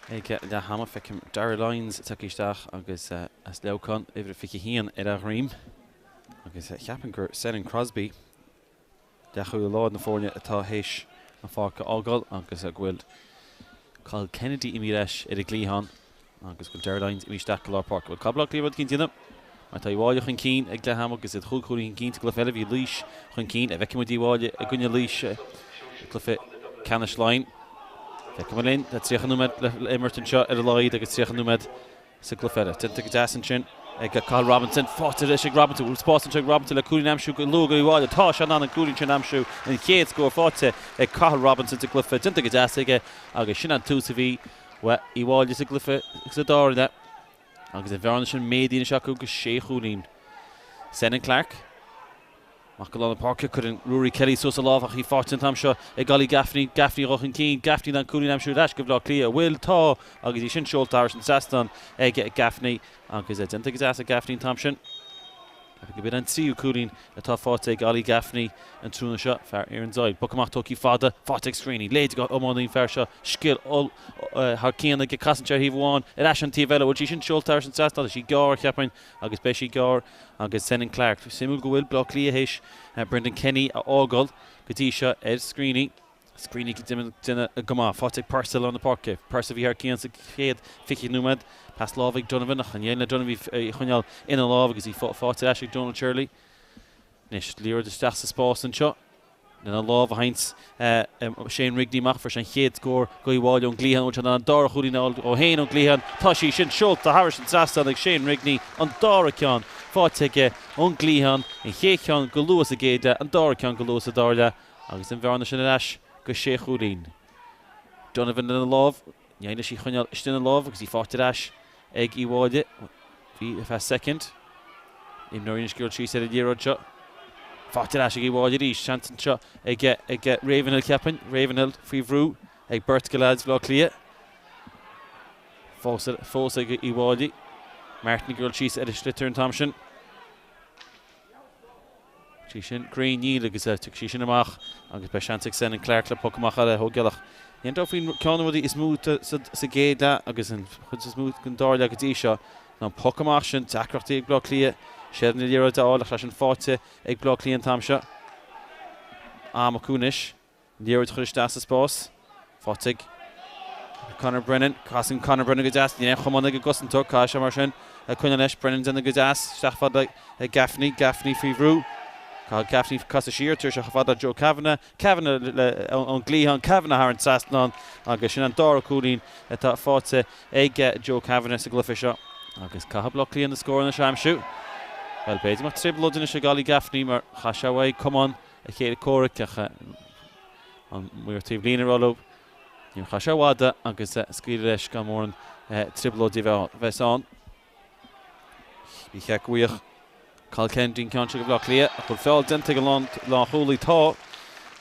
Speaker 2: ag leath ama. Feicim Darragh Lyons tagtha isteach agus as Leamhcán, uimhir 21 ar a dhroim. Agus cheapfainn gur Senan Crosbie, leathchúlaí láir na foirne atá théis an pháirc a fhágáil agus go bhfuil Cathal Kennedy imithe ar ais ar an gcliathán agus go bhfuil Darragh Lyons imithe isteach go lár páirce. Bhuel, caithfidh Bleá Cliath rud eicínt a dhéanamh mar tá Uíbh Fhailí chun cinn ag leath ama agus iad chúig chúilín chun cinn sa gcluiche eile. Bhí Laois chun cinn. An bhfeicfidh muid Uíbh Fhailí i gcoinne Laois i gcluiche ceannais Laighean? Feicfidh muid linn. Tá 30 nóiméad le imirt anseo ar a laghad agus 30 nóiméad sa gcluiche eile. Déanta go deas ansin ag Cathal Robinson. Faighte arís ag Robinson. Bhfuil spás anseo ag Robinson le cúilín a aimsiú go luath do Uíbh Fhailí? Tá sé in ann an cúilín sin a aimsiú. An chéad scór faighte ag Cathal Robinson sa gcluiche. Déanta go deas aige agus sin an tús a bhí uaidh Uíbh Fhailí sa gcluiche sa dara leath. Agus an bhearna sin méadaithe anois acu go sé chúilín. Senan Clarke. Amach go lár na páirce, cuireann Ruairí Kelly suas a lámh ach í faighte an t-am seo ag Ollie Gaffney. Gaffney dul chun cinn, Gaffney in ann cúilín a aimsiú ar ais go Bhleá Cliath. An bhfuil? Tá! Agus í sin seolta thairis an trasnán ag Gaffney agus déanta go deas ag Gaffney an t-am sin. Ceapaim gurb in an tríú cúilín atá faighte ag Ollie Gaffney an tráthnóna seo, fear Erin's Isle. Poc amach tógtha fada, faighte ag Screeney. Leithéid de iománaí an fear seo. Scil thar cionn aige, casann sé ar thaobh amháin, ar ais an taobh eile. Bhfuil sí sin seolta thairis an trasnán? Tá sí gearr, cheapfainn. Agus beidh sí gearr agus Senan Clarke. Suimiúil go bhfuil Bleá Cliath théis Brendan Kenny a fhágáil go dtí seo ar Screeney. Screeney ag déanamh go maith. Faighte ag Purcell i lár na páirce. Purcell a bhí thar cionn sa chéad 20 nóiméad. Pas láimhe ag Donovan ach ní éiríonn le Donovan í a choinneáil ina lámh agus í faighte ar ais ag Donal Shirley. Anois liathróid isteach sa spás anseo. Lena lámh a théanns Shane Rigney amach, fuair sé an chéad scór do Uíbh Fhailí ón gcliathán, bhfuil sé in ann an dara chúilín a fháil dó féin ón gcliathán. Tá sí sin seolta thairis an trasnán ag Shane Rigney, an dara ceann faighte aige ón gcliathán, an chéad cheann go luath sa gcéad leath, an dara ceann go luath sa dara leath agus an bhearna sin ar ais go sé chúilín. Donovan lena lámh, ní éiríonn leis í a choinneáil istigh ina lámh agus í faighte ar ais ag Uíbh Fhailí. Bhí ar feadh soicind. Imreoirí anois ag dul síos ar an liathróid seo. Faighte ar ais ag Uíbh Fhailí arís. Seans anseo ag ag Ravenhill cheapfainn. Ravenhill faoi bhrú ag beirt de leaids Bhaile Átha Cliath. Fós fós ag Uíbh Fhailí. Martin ag dul síos ar an sliotar an t-am sin. Sí sin grinn níl agus tiocfaidh sí sin amach agus beidh seans ag Senan Clarke le poc amach eile a thógáil ach níl aon dabht faoin ceann de na rudaí is mó sa gcéad leath agus an chuid is mó den dara leath go dtí seo ná an poc amach sin, deacrachtaí ag Bleá Cliath seilbh na liathróide a fháil ach tá sin faighte ag Bleá Cliath an t-am seo. Am acu anois. Liathróid a chur isteach sa spás. Faighte ag Conor Brennan. Casann Conor Brennan go deas. Níl aon chamán ag an gcosantóir. Caithfidh sé mar sin coinneáil leis. Brennan déanamh go deas. Isteach fad le Gaffney. Gaffney faoi bhrú. Caithfidh Gaffney casadh siar. Tabharfaidh sé chomh fada le Joe Kavanagh. Kavanagh ón gcliathán. Kavanagh thar an trasnán agus sin an dara cúilín atá faighte ag Joe Kavanagh sa gcluiche seo. Agus caithfidh Bleá Cliath na scóranna seo a aimsiú. Bhuel, b'fhéidir go mbeadh trioblóid anois ag Ollie Gaffney mar chaith sé uaidh camán a chéile comhraic ach an maor taobh líne a rá leo. Níor chaith sé i bhfad agus scaoileadh leis gan mórán trioblóidí a bheith ann. Ba cheart go bhfaigheadh Cathal Kennedy an ceann seo do Bhaile Átha Cliath ach bhfuil feall déanta ag an lánchúlaí? Tá.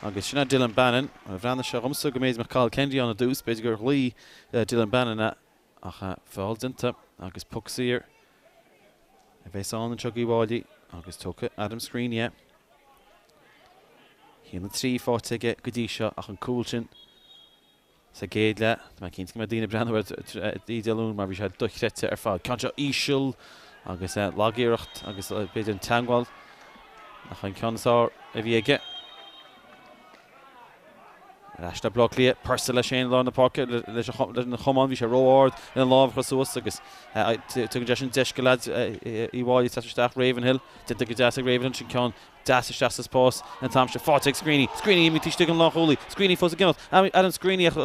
Speaker 2: Agus sin é Dylan Bannon. Bhreathnaigh sé dhomsa go mb'fhéidir mbeadh Cathal Kennedy ann i dtús. B'fhéidir gur ghlaoigh Dylan Bannon é ach feall déanta agus poc saor a bheas ann anseo d'Uíbh Fhailí agus tógfaidh Adam Screeney é. 1-3 faighte aige go dtí seo ach an cúl sin sa gcéad leath. Tá mé cinnte go mbeidh daoine ag breathnú air Oíche Dé Luain mar bhí sé dochreidte ar fad. Ceann seo íseal agus lagiarracht agus b'fhéidir an teagmháil nach an ceann is fearr a bhí aige. Ar ais le Bleá Cliath, Purcell leis féin i lár na páirce leis an chamán, bhí sé ró-ard lena lámh a chur suas agus tugann sé sin deis do leaids Uíbh Fhailí teacht isteach. Ravenhill, déanta go deas ag Ravenhill, sin ceann deas isteach sa spás an t-am seo. Faighte ag Screeney, Screeney imithe istigh ón lánchúlaí, Screeney fós ag imeacht, Adam Screeney ach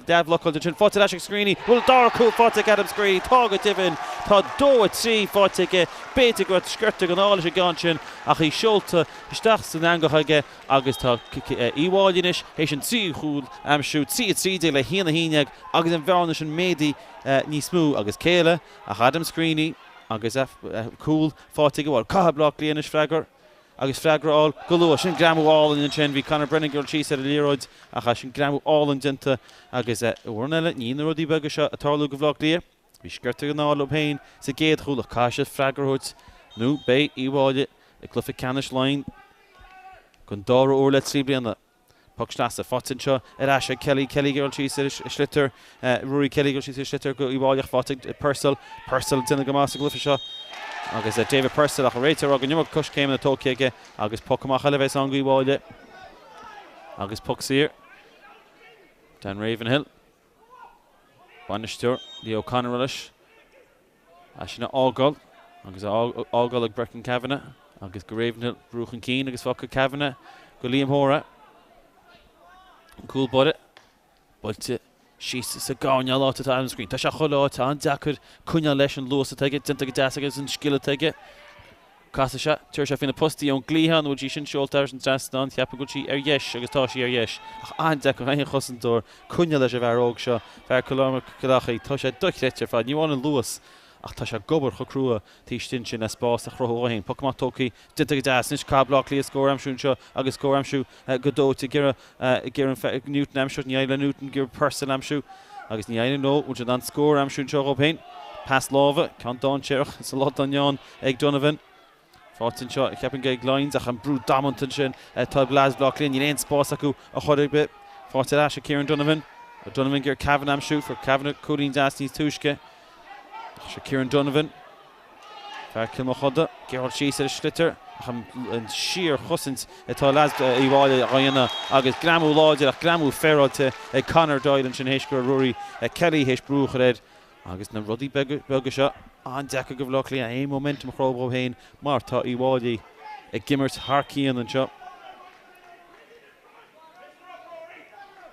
Speaker 2: dea-bhlocáil ansin, faighte ar ais ag Screeney, bhfuil an dara cúl faighte ag Adam Screeney, tá go deimhin, tá 2-3 faighte aige, b'fhéidir go raibh sciorta den ádh leis an gceann sin ach í seolta isteach san eangach aige. Agus tá Uíbh Fhailí anois théis an tríú chúl a aimsiú, 3 13 le 1 11 agus an bhearna sin méadaithe níos mó agus cé eile ach Adam Screeney agus cúl faighte aige. Bhuel, caithfidh Bleá Cliath anois freagairt agus freagra a fháil go luath. Sin greamú álainn ansin. Bhí Conor Brennan ag dul síos ar an liathróid ach sin greamú álainn déanta agus uair eile ní na rudaí beaga seo ag tarlú do Bhleá Cliath. Bhí sciorta den ádh leo féin sa gcéad chúl ach caithfidh siad freagra a thabhairt nó beidh Uíbh Fhailí i gcluiche ceannais Laighean don dara huair le 3 bliana. Poc sleasa faighte anseo ar ais ag Kelly. Kelly ag dul síos ar a sliotar. Ruairí Kelly ag dul síos ar a sliotar go Uíbh Fhailí ach faighte ag Purcell. Purcell ag déanamh go maith sa gcluiche seo agus David Purcell ach an réiteoir ag rá go an iomarca coiscéimeanna tógtha aige agus poc amach eile a bheas ann go Uíbh Fhailí agus poc saor. Dan Ravenhill. Bainisteoir Lee O'Connor leis. É sin a fhágáil agus á fhágáil ag Brecon Kavanagh agus go Ravenhill brú chun cinn agus fágtha Kavanagh go Liam Hoare. An cúl báire buailte síos sa gcoirnéal áit atá Adam Screeney. Tá sé chuile áit an-deacair coinneáil leis an luas atá aige, déanta go deas aige agus an scil atá aige. Casfaidh sé, tabharfaidh sé faoi na postaí ón gcliathán, an bhfuil sí sin seolta thar an trasnán, cheapfainn go bhfuil sí ar dheis agus tá sí ar dheis, ach an-deacair aon chosantóir coinneáil leis an bhfear óg seo, fear Cill Achaidh, tá sé dochreidte ar fad, ní amháin an luas ach tá sé ag obair chomh crua taobh istigh ansin le spás a chruthú dhó féin. Poc amach tógtha, déanta go deas anois, caithfidh Baile Átha Cliath scór a aimsiú anseo agus scór a aimsiú go dóite, ag iarraidh Newton a aimsiú, ní éiríonn le Newton, ag iarraidh Purcell a aimsiú agus ní éiríonn leo, bhfuil siad in ann scór a aimsiú anseo dhóibh féin? Pas láimhe, ceann dainséarach sa lá atá inniu ann ag Donovan. Faighte anseo, cheapfainn ag Lyons ach an brú damanta ansin atá ag leaids Bhaile Átha Cliath, níl aon spás acu a chor ar bith. Faighte ar ais ag Kieran Donovan. Donovan ag iarraidh Kavanagh a aimsiú, fuair Kavanagh cúilín deas níos túisce. Ach seo Kieran Donovan, fear Cill Mochuda, ag dul síos ar a sliotar ach an síor-chosaint atá leaids Uíbh Fhailí á dhéanamh agus greamú láidir ach greamú féaráilte ag Conor Doyle ansin théis go raibh Ruairí Kelly théis brú a chur air. Agus na rudaí beaga seo an-deacair do Bhaile Átha Cliath aon momentum a chruthú dhóibh féin mar tá Uíbh Fhailí ag imirt thar cionn anseo.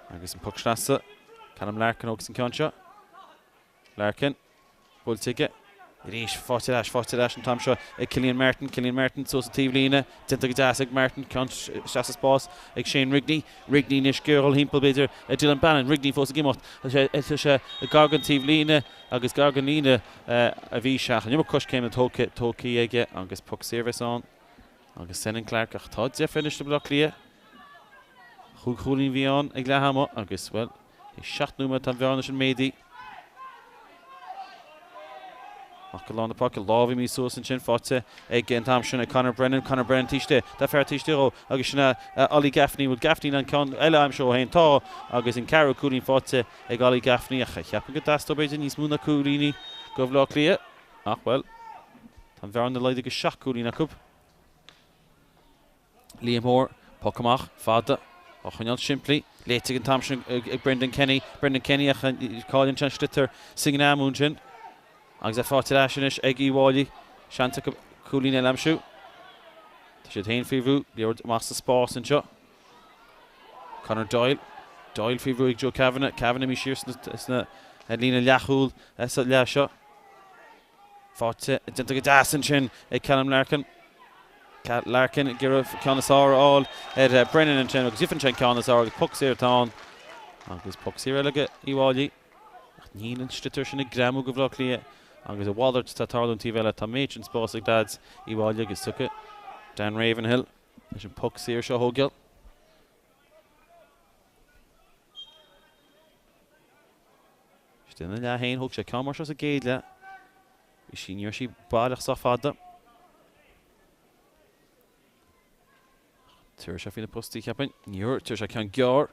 Speaker 2: Agus an poc sleasa, Callum Larkin a thógas an ceann seo. Larkin, buailte aige. Arís, faighte ar ais, faighte ar ais an t-am seo ag Cillian Martin. Cillian Martin suas an taobhlíne, déanta go deas ag Martin, ceann isteach sa spás ag Shane Rigney. Rigney anois ag iarraidh dul thimpeall b'fhéidir ar Dylan Bannon. Rigney fós ag imeacht. Tá sé gar don taobhlíne agus gar don líne a bhí sé ach an iomarca coiscéimeanna tógtha tógtha aige agus poc saor a bheas ann agus Senan Clarke ach tá deifir anois do Bhaile Átha Cliath. Chúig chúilín a bhí ann ag leath ama agus, bhuel, 7 nóiméad tá an bhearna sin méadaithe. Amach go lár na páirce, lámh imithe suas ansin, faighte ag an t-am sin ag Conor Brennan. Conor Brennan taobh istigh, tá fear taobh istigh dhó agus sin é Ollie Gaffney. Bhfuil Gaffney in ann ceann eile a aimsiú dhó féin? Tá agus an ceathrú cúilín faighte ag Ollie Gaffney ach cheapfainn go dteastódh b'fhéidir níos mó ná cúilíní do Bhaile Átha Cliath ach, bhuel, tá an bhearna laghdaithe go 7 gcúilín acu. Liam Hoare, poc amach, fada, á choinneáil simplí, léite ag an t-am sin ag Brendan Kenny, Brendan Kenny ach cailleann sé an sliotar sa ngreamú ansin agus é faighte ar ais anois ag Uíbh Fhailí. Seans acu cúilín eile a aimsiú. Tá siad féin faoi bhrú, liathróid amach sa spás anseo. Conor Doyle, Doyle faoi bhrú ag Joe Kavanagh, Kavanagh imithe siar sna líne leathchúil sa leath seo. Faighte, déanta go deas ansin ag Callum Larkin. Larkin ag iarraidh ceann is fearr a fháil ar Brennan ansin agus faigheann sé an ceann is fearr agus poc saor atá ann. Agus poc saor eile go Uíbh Fhailí. Ach níl an sliotar sin ag greamú go Bhaile Átha Cliath agus a mhalairt atá ag tarlú an taobh eile. Tá an méid sin spáis ag leaids Uíbh Fhailí agus tiocfaidh Dan Ravenhill leis an poc saor seo a thógáil. Istigh ina leath féin, thóg sé ceann mar seo sa gcéad leath. Bhí sí, ní raibh sí baileach sách fada. Tabharfaidh sé faoi na postaí, cheapfainn. Níor, tabharfaidh sé ceann gearr.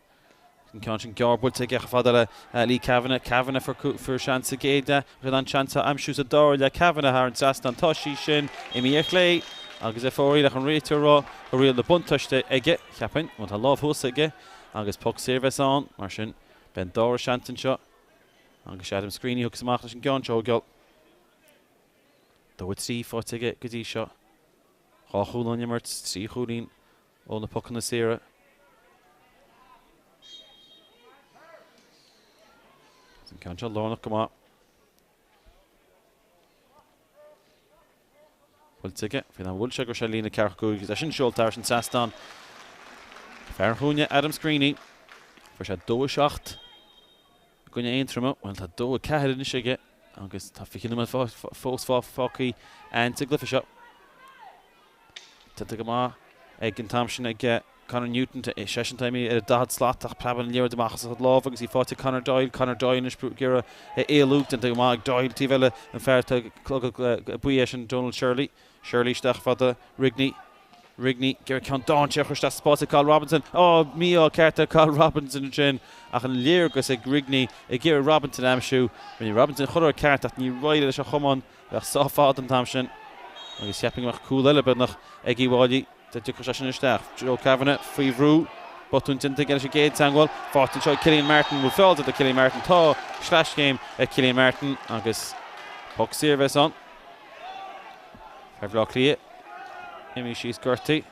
Speaker 2: An ceann sin gearr buailte aige chomh fada le Lee Kavanagh. Kavanagh fuair seans sa gcéad leath. Ach an seans a aimsiú sa dara leath. Kavanagh thar an trasnán. Tá sí sin imithe ar chlé agus é fóraíl ach an réiteoir ag rá go raibh riail na buntáiste aige, cheapfainn. Bhuel, tá lámh thuas aige agus poc saor a bheas ann, mar sin. Beidh an dara seans anseo agus Adam Screeney a thiocfas amach leis an gceann seo a thógáil. 2-3 faighte aige go dtí seo. Dhá chúl ón imirt, 3 chúilín ó na pocanna saora. An ceann seo lárnach go maith. Buailte aige, faoin am a bhuail sé go raibh sé ar líne 45 agus é sin seolta thar an trasnán. Fear an chúinne, Adam Screeney. Fuair sé 2-7 i gcoinne Aontroma. Bhuel, tá 2-4 anois aige agus tá 20 nóiméad fós fágtha sa gcluiche seo. Déanta go maith ag an t-am sin ag Conor Newton. Seisean atá imithe ar an 40 slat ach preabann an liathróid amach as a chuid lámh agus í faighte ag Conor Doyle. Conor Doyle anois ag iarraidh éalú. Déanta go maith ag Doyle. Taobh eile an fear atá ag clogad buí eisean Donal Shirley. Shirley isteach fada Rigney. Rigney ag iarraidh ceann dainséarach a chur isteach sa spás ag Cathal Robinson. Ó, mí-ádh ceart ar Cathal Robinson ansin ach an léargas ag Rigney ag iarraidh Robinson a aimsiú. Rinne Robinson an rud ceart ach níor éirigh leis an chamán a bheith sách fada an t-am sin agus cheapfainn go mbeadh cúl eile beagnach ag Uíbh Fhailí dá dtiocfadh sé sin isteach. Joe Kavanagh faoi bhrú. Botún déanta aige leis an gcéad teagmháil. Faighte anseo ag Cillian Martin. Bhfuil feall déanta ag Cillian Martin? Tá. Sleaschéim ar Cillian Martin agus poc saor a bheas ann. Fear Bhaile Átha Cliath imithe síos gortaithe.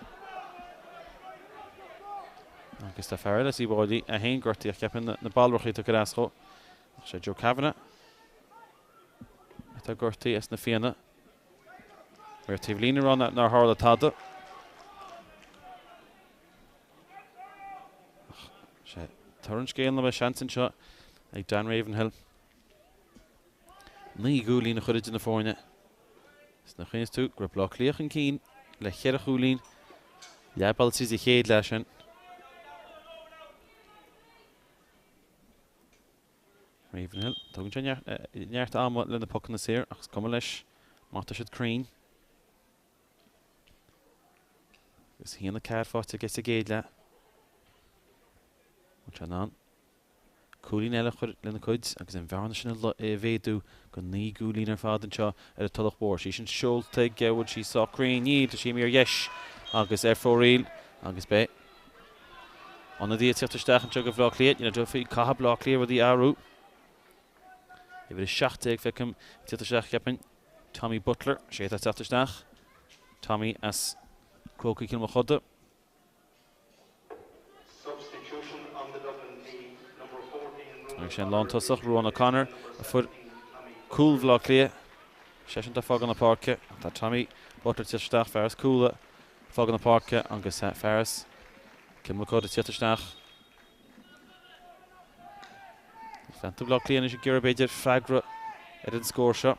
Speaker 2: Agus tá fear eile as Uíbh Fhailí é féin gortaithe ach cheapfainn na ballrachaí atá ag cur as dhó. Ach sé Joe Kavanagh atá gortaithe as na Fianna. Ar taobh líne a rá nár tharla tada. Ach sé toradh an scéil ná beidh seans anseo ag Dan Ravenhill. 9 gcúilín a chur idir na foirne. Is nuair a chuimhníos tú go raibh Baile Átha Cliath chun cinn le cheithre chúilín, leath bealaigh tríd an chéad leath sin. Ravenhill, tógann sé neart ama le na pocanna saor ach is cuma leis má tá siad cruinn. Agus 1-4 faighte aige sa gcéad leath. Bhfuil sé in ann Cúilín eile a chur lena cuid agus an bhearna sin a mhéadú go 9 gcúilín ar fad anseo ar an Tulach Mhór. Sí sin seolta aige, bhfuil sí sách cruinn? Níl, tá sí imithe ar dheis agus ar fóraoil agus beidh ionadaí ag teacht isteach anseo go Bhaile Átha Cliath. Níl aon dabht faoi, caithfidh Baile Átha Cliath rudaí a athrú. Uimhir 17 feicim ag teacht isteach, cheapfainn. Tommy Butler, sé atá ag teacht isteach. Tommy as Crócaigh Chill Mochuda. Agus sé an lántosach, Ruán O'Connor, a fuair cúl Bhaile Átha Cliath. Seisean atá ag fágáil na páirce. Tá Tommy Butler ag teacht isteach, fear as Cuala, ag fágáil na páirce agus fear as Cill Mochuda ag teacht isteach. Leantar Baile Átha Cliath anois ag iarraidh b'fhéidir freagra ar an scór seo.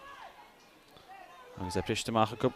Speaker 2: Agus é briste amach acu.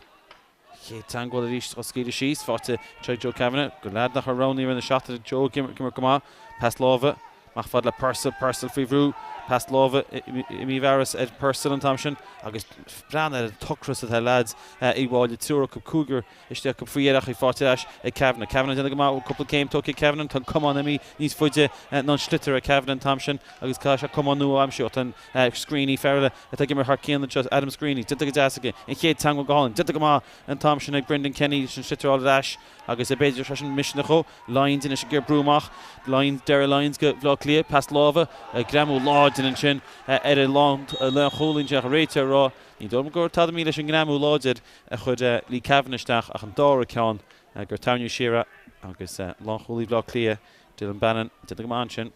Speaker 2: Chéad teagmháil arís á scaoileadh síos, faighte anseo ag Joe Kavanagh. Go leaid nach raibh roghnaithe i rith na seachtaine, Joe ag imirt go maith. Pas láimhe amach fad le Purcell, Purcell faoi bhrú. Pas láimhe i mífhearas ar Purcell an t-am sin agus breathnaigh ar an t-ocras atá ar leaids Uíbh Fhailí, triúr acu, cúigear istigh acu faoi dheireadh ach í faighte ar ais ag Kavanagh. Kavanagh ag déanamh go maith, cúpla céim tógtha ag Kavanagh, tá an camán imithe níos faide ná an sliotar ar Kavanagh an t-am sin agus caithfidh sé camán nua a aimsiú ach tá an Screeney, fear eile atá ag imirt thar cionn anseo, Adam Screeney, déanta go deas aige, an chéad teagmháil go hálainn, déanta go maith an t-am sin ag Brendan Kenny leis an sliotar a fháil ar ais agus b'fhéidir sé sin misneach dhó. Lyons anois ag iarraidh brú amach, Lyons, Deragh Lyons go Bhaile Átha Cliath, pas láimhe, greamú láidir ansin ar an lánchúlaí ansin ach an réiteoir ag rá, ní dóigh liom go raibh tada mícheart leis an ngreamú láidir a chuir Lee Kavanagh isteach ach an dara ceann gur tarraingíodh siar é agus lánchúlaí Bhaile Átha Cliath, Dylan Bannon, déanta go maith ansin.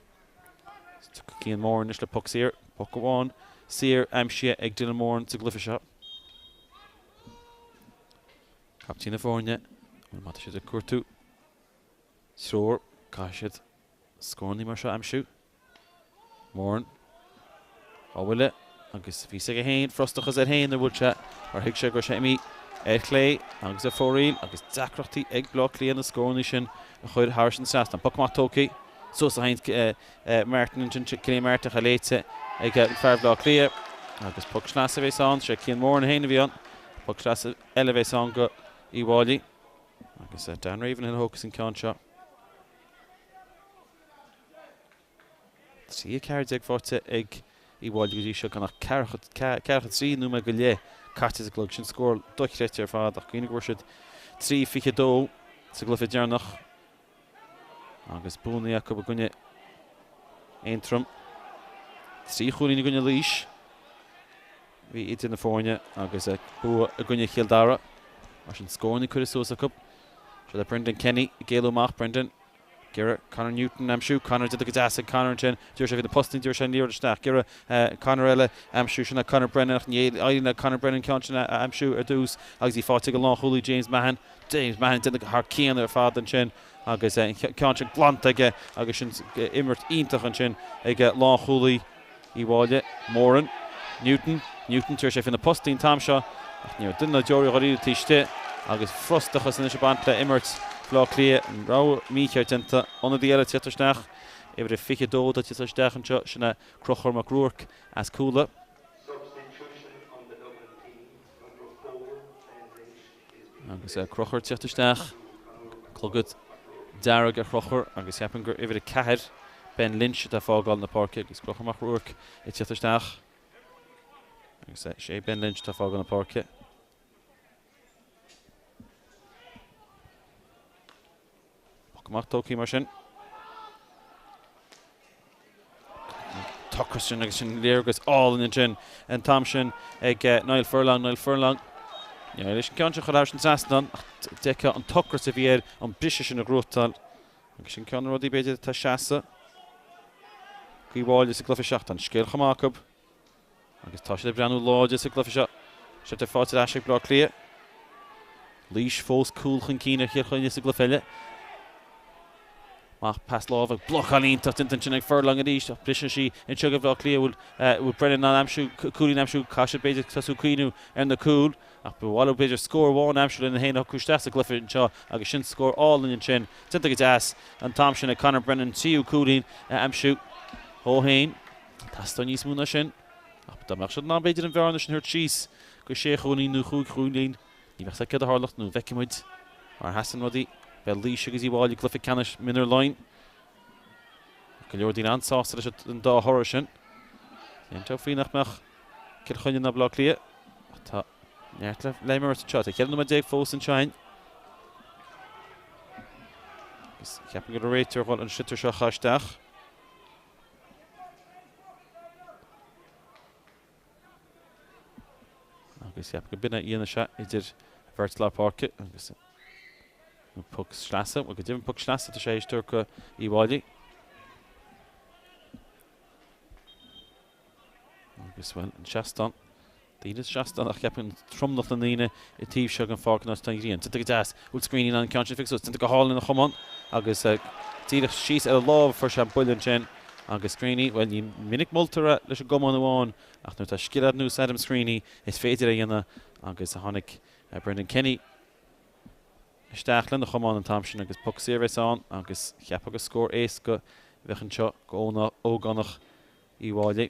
Speaker 2: Cian Moran anois le poc saor. Poc amháin saor aimsithe ag Dylan Moran sa gcluiche seo. Captaen na foirne, bhuel má tá siad ag cuartú treoir, caithfidh siad scóranna mar seo a aimsiú. Moran, á bhuille agus bhí a fhios aige féin, frustrachas air féin nuair a bhuail sé mar thuig sé go raibh sé imithe ar chlé agus ar fóraoil agus deacrachtaí ag Baile Átha Cliath na scóranna sin a chur thairis an trasnán. Poc amach tógtha. Suas a théann Martin ansin, Cillian Martin ach é léite ag fear Bhaile Átha Cliath agus poc sleasa a bhéas ann. Sé Cian Moran féin a bhí ann. Poc sleasa eile a bhéas ann go Uíbh Fhailí. Agus Dan Ravenhill a thógfas an ceann seo. 3-14 faighte ag Uíbh Fhailí go dtí seo gan ach ceathracha 3 nóiméad go leith caite sa gcluiche. Sin scór dochreidte ar fad ach cuimhnigh go bhfuair siad 3-22 sa gcluiche deireanach. Agus buanna acu i gcoinne Aontroim. 3 chúilín i gcoinne Laois a bhí idir na foirne agus bua i gcoinne Chill Dara. Mar sin scóranna curtha suas acu. Seo le Brendan Kenny ag éalú amach. Brendan ag iarraidh Conor Newton a aimsiú. Conor déanta go deas ag Conor ansin. D'iarr sé faoi na postaí, d'iarr sé an liathróid isteach. Ag iarraidh Conor eile a aimsiú. Sin é Conor Brennan ach ní éiríonn le Conor Brennan ceann sin a aimsiú ar dtús agus í faighte ag an lánchúlaí James Mahon. James Mahon déanamh thar cionn ar fad ansin agus an ceann sin glanta aige agus sin imirt iontach ansin ag lánchúlaí Uíbh Fhailí, Moran, Newton, Newton tabharfaidh sé faoi na postaí an t-am seo ach ní raibh duine ná deoraí dháiríre taobh istigh agus frustrachas anois ag baint le imirt Bhaile Átha Cliath. An rogha mícheart déanta. Ionadaí eile ag tíocht isteach, uimhir a 22 atá ag tíocht isteach anseo, sin é Conchúr Mac Ruairc as Cuala. Agus Conchúr ag tíocht isteach. Clogad dearg ar Chonchúr agus cheapfainn gur uimhir 4, Ben Lynch, atá ag fágáil na páirce agus Conchúr Mac Ruairc ag tíocht isteach. Agus is é Ben Lynch atá ag fágáil na páirce. Poc amach tógtha mar sin. Ocras sin agus sin léargas álainn ansin an t-am sin ag Niall Furlong, Niall Furlong. Níor éirigh leis an ceann sin a chur thar an trasnán ach d'fheicfeá an t-ocras a bhí air an briseadh sin a ghnóthachtáil. Agus sin ceann de na rudaí b'fhéidir atá ag seasamh d'Uíbh Fhailí sa gcluiche seo. Tá an scil chomh maith acu. Agus tá siad ag breathnú láidir sa gcluiche seo. Sliotar faighte ar ais ag Baile Átha Cliath. Laois fós cúl chun cinn ar Chill Chainnigh sa gcluiche eile. Amach pas láimhe, blocáil iontach déanta ansin ag Furlong arís ach briseann sí anseo do Bhaile Átha Cliath. Bhfuil bhfuil Brennan in ann aimsiú, cúilín a aimsiú? Caithfidh siad b'fhéidir tosú cuimhniú ar na cúil ach ba mhaith leo b'fhéidir scór amháin a aimsiú lena féin a shocrú isteach sa gcluiche anseo agus sin scór álainn ansin. Déanta go deas an t-am sin ag Conor Brennan tríú cúilín a aimsiú dhó féin. Teastaíonn níos mó ná sin, ach dá mbeadh siad in ann b'fhéidir an bhearna sin a thabhairt síos go sé chúilín nó chúig chúilín, ní bheadh a fhios agat céard a tharlódh nó an bhfeicfidh muid mar a sheasann rudaí. Beidh Laois agus Uíbh Fhailí i gcluiche ceannais mionúir Laighean. Go leor daoine an-sásta leis an dá thoradh sin. D'aontófaí nach mbeadh Cill Chainnigh ná Baile Átha Cliath, ach tá neart le imirt anseo. Tá 14 nóiméad fós anseo againn. Agus ceapaim go raibh réiteoir ag dul an sliotar seo a chur isteach. Agus cheapfainn go b'in a fhianaise idir bheirt lár páirce agus an poc sleasa, bhuel go deimhin poc sleasa atá sé théis tabhairt go Uíbh Fhailí. Agus bhuel an seastán. Daoine sa seastán ach ceapaim tromlach na ndaoine i taobh seo den pháirc an áit atá an ghrian. Déanta go deas. Bhfuil Screeney in ann an ceann sin a phiocadh suas. Déanta go hálainn ina chamán agus díreach síos ar a lámh a fuair sé an buille ansin. Agus Screeney, bhuel ní minic moltar é leis an gcamán amháin ach nuair atá scil ar nós Adam Screeney is féidir é a dhéanamh agus tháinig Brendan Kenny isteach lena chamán an t-am sin agus poc saor a bheas ann agus cheapfá gur scór éasca a bheadh anseo go ógánach Uíbh Fhailí.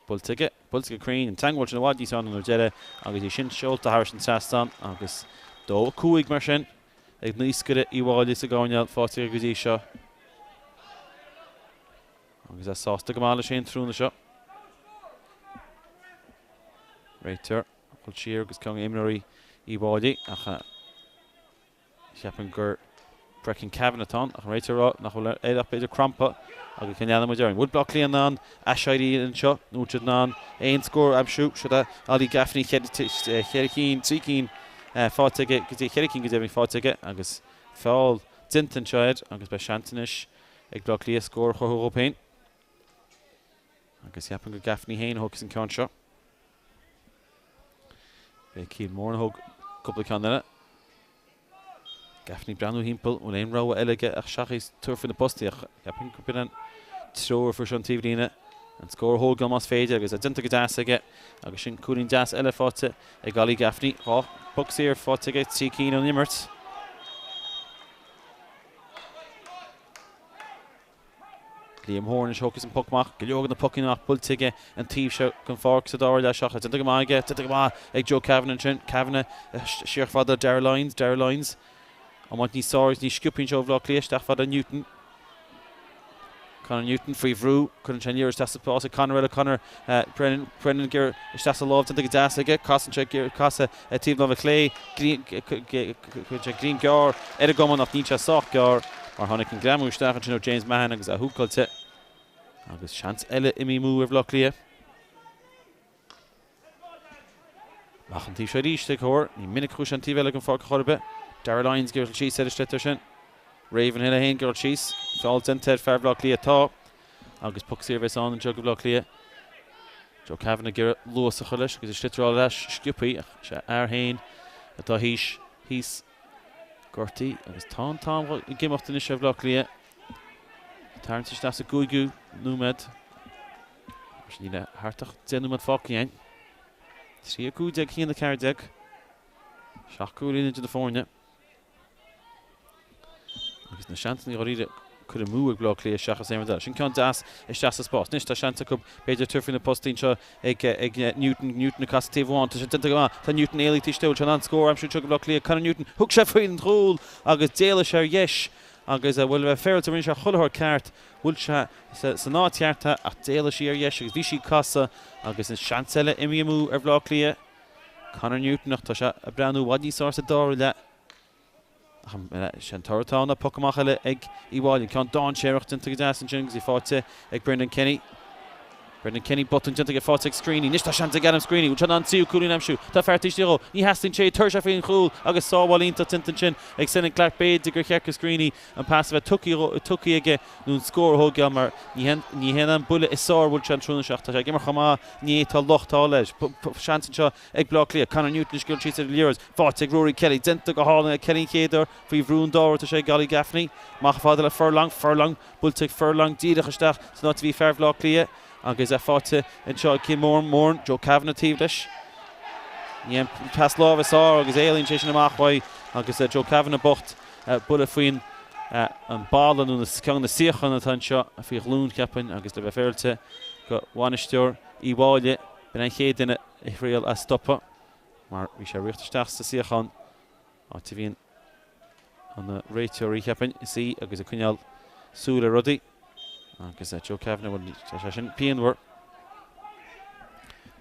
Speaker 2: Buailte aige, buailte go cruinn, an teagmháil sin i bhfad níos fearr ná an uair deiridh agus í sin seolta thairis an trasnán agus 2, 5 mar sin ag naoscaire Uíbh Fhailí sa gcoirnéal faighte aige go dtí seo agus é sásta go maith leis féin tráthnóna seo. Réiteoir ag dul siar agus ceann d'imreoirí Uíbh Fhailí ach Cheapfainn gur Brecon Kavanagh atá ann, ach an réiteoir ag rá nach bhfuil air ach b'fhéidir crampa agus go leanfaidh muid ar aghaidh. Bhfuil Baile Átha Cliath in ann aiséirí anseo nó bhfuil siad in ann aon scór a aimsiú? Siod é Ollie Gaffney, cheithre cinn, trí cinn faighte aige go dtí, cheithre cinn go deimhin faighte aige agus feall déanta anseo air agus beidh seans anois ag Baile Átha Cliath scór a chruthú dhóibh féin. Agus cheapfainn gur Gaffney féin a thógfas an ceann seo. Beidh Cian Moran a thóg cúpla ceann eile. Gaffney breathnú thimpeall, bhfuil aon rogha eile aige ach seachas tabhairt faoi na postaí ach cheapfainn gurb in an treoir a fuair sé ón taobhlíne. An scór a thógáil más féidir agus é déanta go deas aige agus sin cúilín deas eile faighte ag Ollie Gaffney. 2 poc saor faighte aige, 3 cinn ón imirt. Liam Horan anois a thógfas an poc amach. Go leor de na pocanna amach buailte aige an taobh seo den pháirc sa dara leath seo. Déanta go maith aige, déanta go maith ag Joe Kavanagh ansin. Kavanagh siar fada le Darragh Lyons, Darragh Lyons. Iomáint níos fearr agus níos sciobtha anseo ó Bhaile Átha Cliath, isteach fada le Newton. Conor Newton faoi bhrú, cuireann sé an liathróid isteach sa spás ag Conor eile, Conor Brennan, Brennan ag iarraidh isteach sa lámh, déanta go deas aige, casann sé, casadh taobh láimhe clé, Cuireann sé grian gearr ar an gcamán ach níl sé sách gearr mar tháinig an greamú isteach ansin ó James Mahon agus é húcáilte agus seans eile imithe amú ar Bhaile Átha Cliath. Amach an taobh seo arís ag Hoare. Ní minic a chuaigh sé an taobh eile den pháirc ar chor ar bith. Darragh Lyons ag iarraidh dul síos ar an sliotar sin. Ravenhill é féin ag iarraidh dul síos. Feall déanta ar fear Bhaile Átha Cliath atá agus poc saor a bheas ann anseo do Bhaile Átha Cliath. Joe Kavanagh ag iarraidh luas a chur leis agus an sliotar a fháil ar ais sciobthaí ach is é a fhear féin atá thíos, thíos gortaithe agus tá an t-am ag imeacht anois ar Bhaile Átha Cliath. Ag tarraingt isteach sa gcúigiú nóiméad. Mar sin níl thart ach 10 nóiméad fágtha againn. 3 15 1 14. 7 gcúilín idir na foirne. Agus na seansanna dháiríre. curtha amú ag Baile Átha Cliath seachas aon rud eile. Sin ceann deas isteach sa spás. Anois tá seans acu b'fhéidir tabhairt faoi na postaí anseo ag Newton. Newton ag casadh taobh amháin. Tá sé déanta go maith. Tá Newton éalaithe taobh istigh. Bhfuil sé in ann scór a aimsiú anseo do Bhaile Átha Cliath? Conor Newton. Thug sé faoin gcúl agus d'éalaigh sé ar dheis agus bhuel le bheith féaráilte rinne sé chuile shórt ceart. Bhuail sé san áit cheart ach d'éalaigh sí ar dheis agus bhí sí ag casadh agus seans eile imithe amú ar Bhaile Átha Cliath. Conor Newton ach tá sé ag breathnú i bhfad níos fearr sa dara leath. Ach sé an toradh atá ann ná poc amach eile ag Uíbh Fhailí. An ceann dainséarach déanta go deas ansin agus í faighte ag Brendan Kenny. Brendan Kenny, botún déanta aige faighte ag Screeney. Anois tá seans ag Adam Screeney. Bhfuil sé in ann an tríú cúilín a aimsiú? Tá fear taobh istigh dhó. Ní theastaíonn sé. Tabharfaidh sé faoin chúl agus sábháil iontach déanta ansin ag Senan Clarke. B'fhéidir gur cheart do Screeney an pas a bheith tugtha aige nó an scór a thógáil mar ní hé an buille is fearr a bhuail sé an tráthnóna seo ach tá sé ag imirt chomh maith. Ní tá locht ar fáil air. Seans anseo ag Baile Átha Cliath. Conor Newton ag dul síos ar an liathróid. Faighte ag Rory Kelly. Déanta go hálainn ag Kelly an chéad uair. Faoi bhrú an dá uair tá sé ag Ollie Gaffney. Amach chomh fada le Furlong. Furlong. Buailte ag Furlong díreach isteach san áit a bhí fear Bhaile Átha Cliath agus é faighte anseo ag Cian Moran. Moran, Joe Kavanagh taobh leis. Ní an pas láimhe is fearr agus éalaíonn sé sin amach uaidh agus Joe Kavanagh bocht buille faoin an balla nó ceann de na suíocháin atá anseo faoi ghlúin cheapfainn agus le bheith féaráilte do bhainisteoir Uíbh Fhailí b'in an chéad duine a thriail a stopadh mar bhí sé ag rith isteach sa suíochán áit a bhíonn na réiteoirí, cheapfainn, ag suí agus ag coinneáil súil ar rudaí. Agus Joe Kavanagh, bhuel, tá sé sin pianmhar.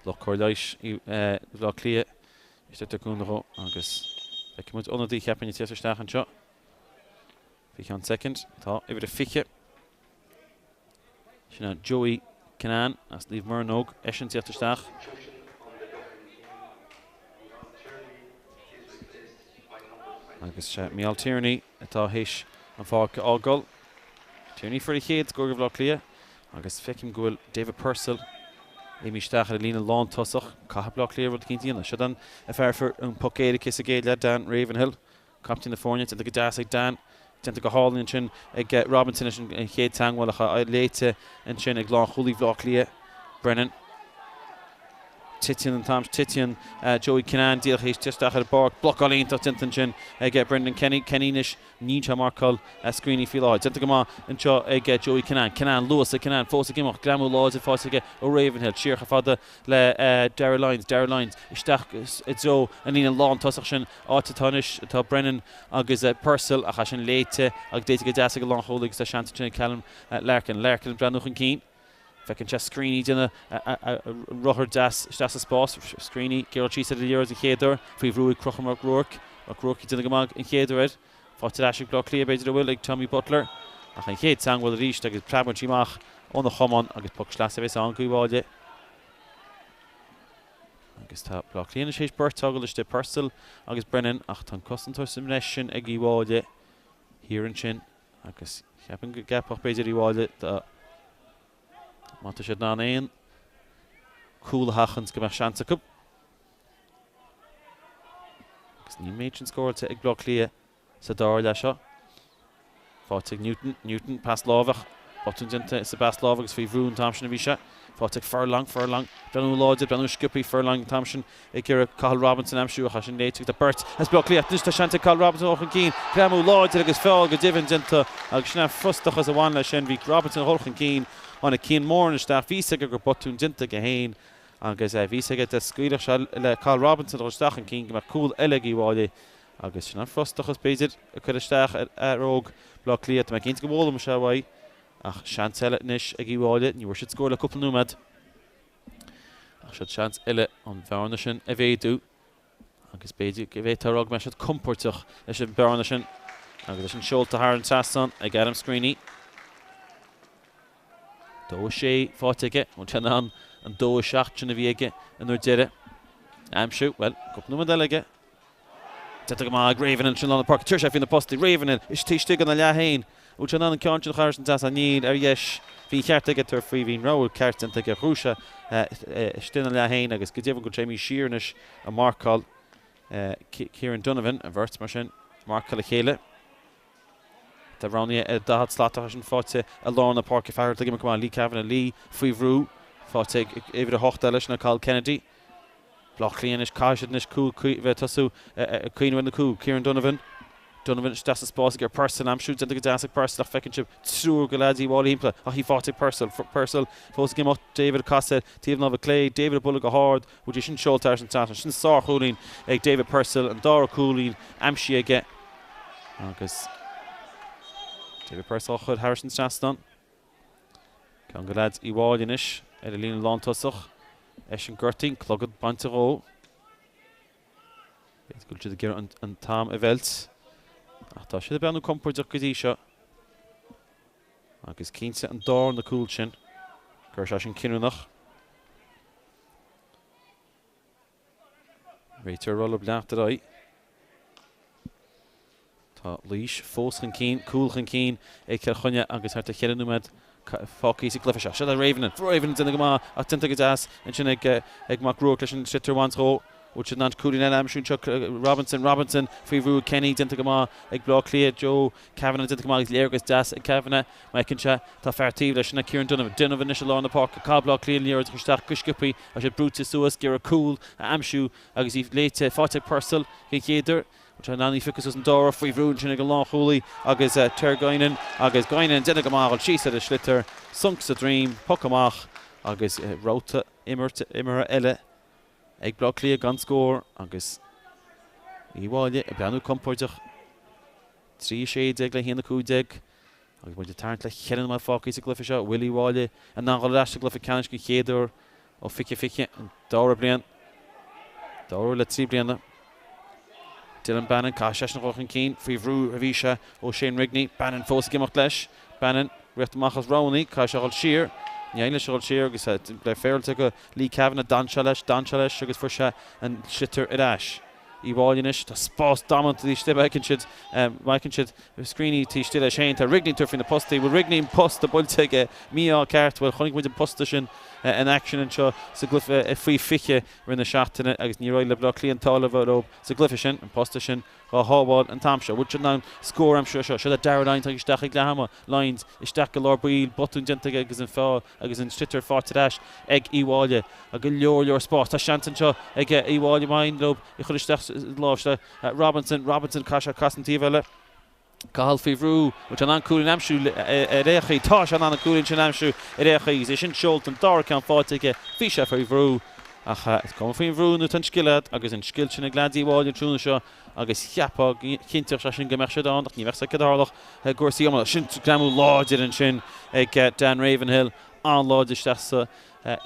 Speaker 2: Lucht cóir leighis i Bhaile Átha Cliath istigh ag cúnamh dhó agus feicfidh muid ionadaí, cheapfainn, ag tíocht isteach anseo. Faoi cheann soicind, tá uimhir a 20. Sin é Joey Kinane as Naomh Mearnóg, eisean ag tíocht isteach. Agus sé Mícheál Tierney atá théis an pháirc a fhágáil. Tierney fuair a chéad scór do Bhaile Átha Cliath agus feicim go bhfuil David Purcell imithe isteach ar an líne lántosach. Caithfidh Baile Átha Cliath rud eicínt a dhéanamh. Siod an fear a fuair an poc éirice sa gcéad leath, Dan Ravenhill. Captaen na foirne, déanta go deas ag Dan, déanta go hálainn ansin ag Robinson leis an chéad teagmháil ach léite ansin ag lánchúlaí Bhaile Átha Cliath, Brennan. Titeann an t-am, titeann Joey Kinane díreach théis teacht isteach ar an bpáirc. Blocáil iontach déanta ansin ag Brendan Kenny. Kenny anois, níl sé ag marcáil Screeney faoi láthair. Déanta go maith anseo ag Joey Kinane. Kinane, luas ag Kinane, fós ag imeacht. Greamú láidir faighte aige ó Ravenhill. Siar chomh fada le Darragh Lyons. Darragh Lyons isteach i dtreo an líne lántosach sin. Áit atá anois tá Brennan agus Purcell ach é sin léite agus léite go deas ag an lánchúlaí agus tá seans ansin ag Callum Larkin. Larkin ag breathnú chun cinn. Feiceann sé Screeney ag déanamh a rothar deas isteach sa spás. Screeney ag iarraidh síos ar an liathróid an chéad uair. Faoi bhrú ag Conchúr Mac Ruairc. Mac Ruairc ag déanamh go maith an chéad uair air. Faighte ar ais ag Bleá Cliath b'fhéidir a bhfuil ag Tommy Butler. Ach an chéad teagmháil arís agus preabann sí amach óna chamán agus poc sleasa a bheas ann d'Uíbh Fhailí. Agus tá Bleá Cliath anois théis beirt a fhágáil istigh, Purcell agus Brennan, ach tá an cosantóir sa mbreis sin ag Uíbh Fhailí thiar ansin agus cheapfainn go gceapfadh b'fhéidir Uíbh Fhailí dá má tá siad in ann aon cúl a sheachaint go mbeadh seans acu. Agus níl an méid sin scóráilte ag Bleá Cliath Sa dara leath seo, faighte ag Newton, Newton, pas láimhe, botún déanta sa bpas láimhe agus faoi bhrú an t-am sin a bhí sé. Faighte ag Furlong, Furlong, breathnú láidir, breathnú sciobtha, Furlong an t-am sin ag iarraidh Cathal Robinson a aimsiú ach é sin léite agus tá beirt as Baile Átha Cliath. Anois tá seans ag Cathal Robinson dul chun cinn, greamú láidir agus feall go deimhin déanta agus sin an frustrachas a bhain leis sin. Bhí Robinson a dhul chun cinn, tháinig Cian Moran isteach, bhí fhios aige go raibh botún déanta aige féin agus bhí fhios aige dá scaoilfeadh sé le Cathal Robinson a dhul isteach chun cinn go mbeadh cúl eile ag Uíbh Fhailí. Agus sin an frustrachas, b'fhéidir, a cuireadh isteach ar fhear óg Bhaile Átha Cliath. Tá mé cinnte go bhfoghlaim sé uaidh. Ach seans eile anois ag Uíbh Fhailí. Ní bhfuair siad scór le cúpla nóiméad. Ach seo seans eile an bhearna sin a mhéadú. Agus b'fhéidir go bhféadfá a rá go mbeidh siad compordach leis an bhearna sin. Agus é sin seolta thar an trasnán ag Adam Screeney. 2-6 faighte aige. An bhfuil sé in ann an 2-7 sin a bhí aige an uair deiridh a aimsiú? Bhuel, cúpla nóiméad eile aige. Déanta go maith ag Ravenhill ansin lár na páirce. Tabharfaidh sé faoi na postaí. Ravenhill is taobh istigh den leath féin. An bhfuil sé in ann an ceann sin a chur thar an trasnán? Níl. Ar dheis. Bhí an cheart aige tabhairt faoi. Bhí an rogha ceart déanta aige. Ghnóthaigh sé istigh ina leath féin agus go deimhin go bhfuil sé imithe siar anois ag marcáil Kieran Donovan. An bheirt mar sin ag marcáil a chéile. Tá roghnaithe ar 40 slat ach é sin faighte i lár na páirce. Fear atá ag imirt go maith, Lee Kavanagh. Lee faoi bhrú. Faighte ag uimhir 8 eile, sin é Cathal Kennedy. Bleá Cliath anois, caithfidh siad anois cúl, bheith ag tosú ag cuimhneamh ar na cúil. Kieran Donovan. Donovan isteach sa spás ag iarraidh Purcell a aimsiú. Déanta go deas ag Purcell ach feiceann sibh triúr de leaids Uíbh Fhailí thimpeall ach í faighte ag Purcell. Purcell fós ag imeacht. David ag casadh air taobh na láimhe clé. David ag bualadh go hard. Bhfuil sé sin seolta thar an trasnán. Sin sárchúilín ag David Purcell. An dara cúilín aimsithe aige agus David Purcell á chur thar an trasnán. Ceann de leaids Uíbh Fhailí anois ar an líne lántosach. Oisín Gurteen, clogad bainte dhó. B'fhéidir go bhfuil siad ag iarraidh an t-am a mheilt ach tá siad ag breathnú compordach go dtí seo. Agus cinnte an darna cúl sin, go raibh sé sin cinniúnach. Réiteoir ag rá leo leanacht ar aghaidh. Tá Laois fós chun cinn, cúl chun cinn ag Cill Chainnigh agus thart ar cheithre nóiméad fágtha sa gcluiche seo. Seo le Ravenhill. Ravenhill déanta go maith ach déanta go deas ansin ag Mac Ruairc leis an sliotar a bhaint dhó. Bhfuil siad in ann cúilín eile a aimsiú anseo? Robinson, Robinson faoi bhrú ag Kenny, déanta go maith ag Bleá Cliath. Joe Kavanagh déanta go maith agus léargas deas ag Kavanagh. Má fheiceann sé, tá fear taobh leis, sin é Kieran Donovan. Donovan anois i lár na páirce. Caithfidh Bleá Cliath an liathróid a chur isteach go sciobtha. Tá siad brúite suas, ag iarraidh cúl a aimsiú agus í léite, faighte ag Purcell den chéad uair. Tá in ann í a phiocadh suas an dara faoi bhrú ansin ag an lánchúlaí agus Ter Guinan agus Guinan déanta go maith a dhul síos ar an sliotar, sonc sa droim, poc amach agus rabhta imeartha eile ag Bleá Cliath gan scór agus Uíbh Fhailí ag breathnú compordach. 3, 16 le 1, 15 agus muid ag tarraingt le cheithre nóiméad fágtha sa gcluiche seo. Bhfuil Uíbh Fhailí in ann dhul ar ais sa gcluiche ceannais den chéad uair ó 2020, an dara bliain, dara huair le 3 bliana. Dylan Bannon, caithfidh seisean a dhul chun cinn faoi bhrú a bhí sé ó Shane Rigney. Bannon fós ag imeacht leis. Bannon, rith amach as roghanna, caithfidh sé a dhul siar. Ní éiríonn leis a dhul siar agus le féarailte go Lee Kavanagh, d'fhan sé leis, d'fhan sé leis agus fuair sé an sliotar ar ais. Uíbh Fhailí anois, tá spás damanta taobh istigh, má fheiceann siad, má fheiceann siad Screeney taobh istigh leis féin, tá Rigney ag tabhairt faoi na postaí, bhfuil Rigney an posta buailte aige, mí-ádh ceart, bhuel chonaic muid an posta sin in action anseo sa gcluiche faoi 20 rith na seachtaine agus níor éirigh le Baile Átha Cliath an t-ádh le bheith leo sa gcluiche sin, an posta sin dhá shábháil an t-am seo. Bhfuil siad in ann scór a aimsiú anseo? Seo le Darragh Lyons tagtha isteach ag leath ama, Lyons isteach go lár baill, botún déanta aige agus an feá agus an sliotar faighte ar ais ag Uíbh Fhailí. Go leor leor spás. Tá seans anseo ag Uíbh Fhailí má éiríonn leo í a chur isteach sa lámh seo le Robinson. Robinson, caithfidh sé casadh an taobh eile. Cathal faoi bhrú. Bhfuil sé in ann cúilín a aimsiú ar aon chaoi? Tá sé in ann an cúilín sin a aimsiú ar aon chaoi agus é sin seolta, an dara ceann faighte aige. Bhí sé faoi bhrú ach is cuma faoin bhrú nuair atá an scil agat agus an scil sin ag leaids Uíbh Fhailí an tráthnóna seo agus cheapfá go gcinnteodh sé sin go mbeadh siad ann ach ní bheadh sé cad a tharlódh i gcúrsaí iomána. Sin greamú láidir ansin ag Dan Ravenhill, an-láidir isteach sa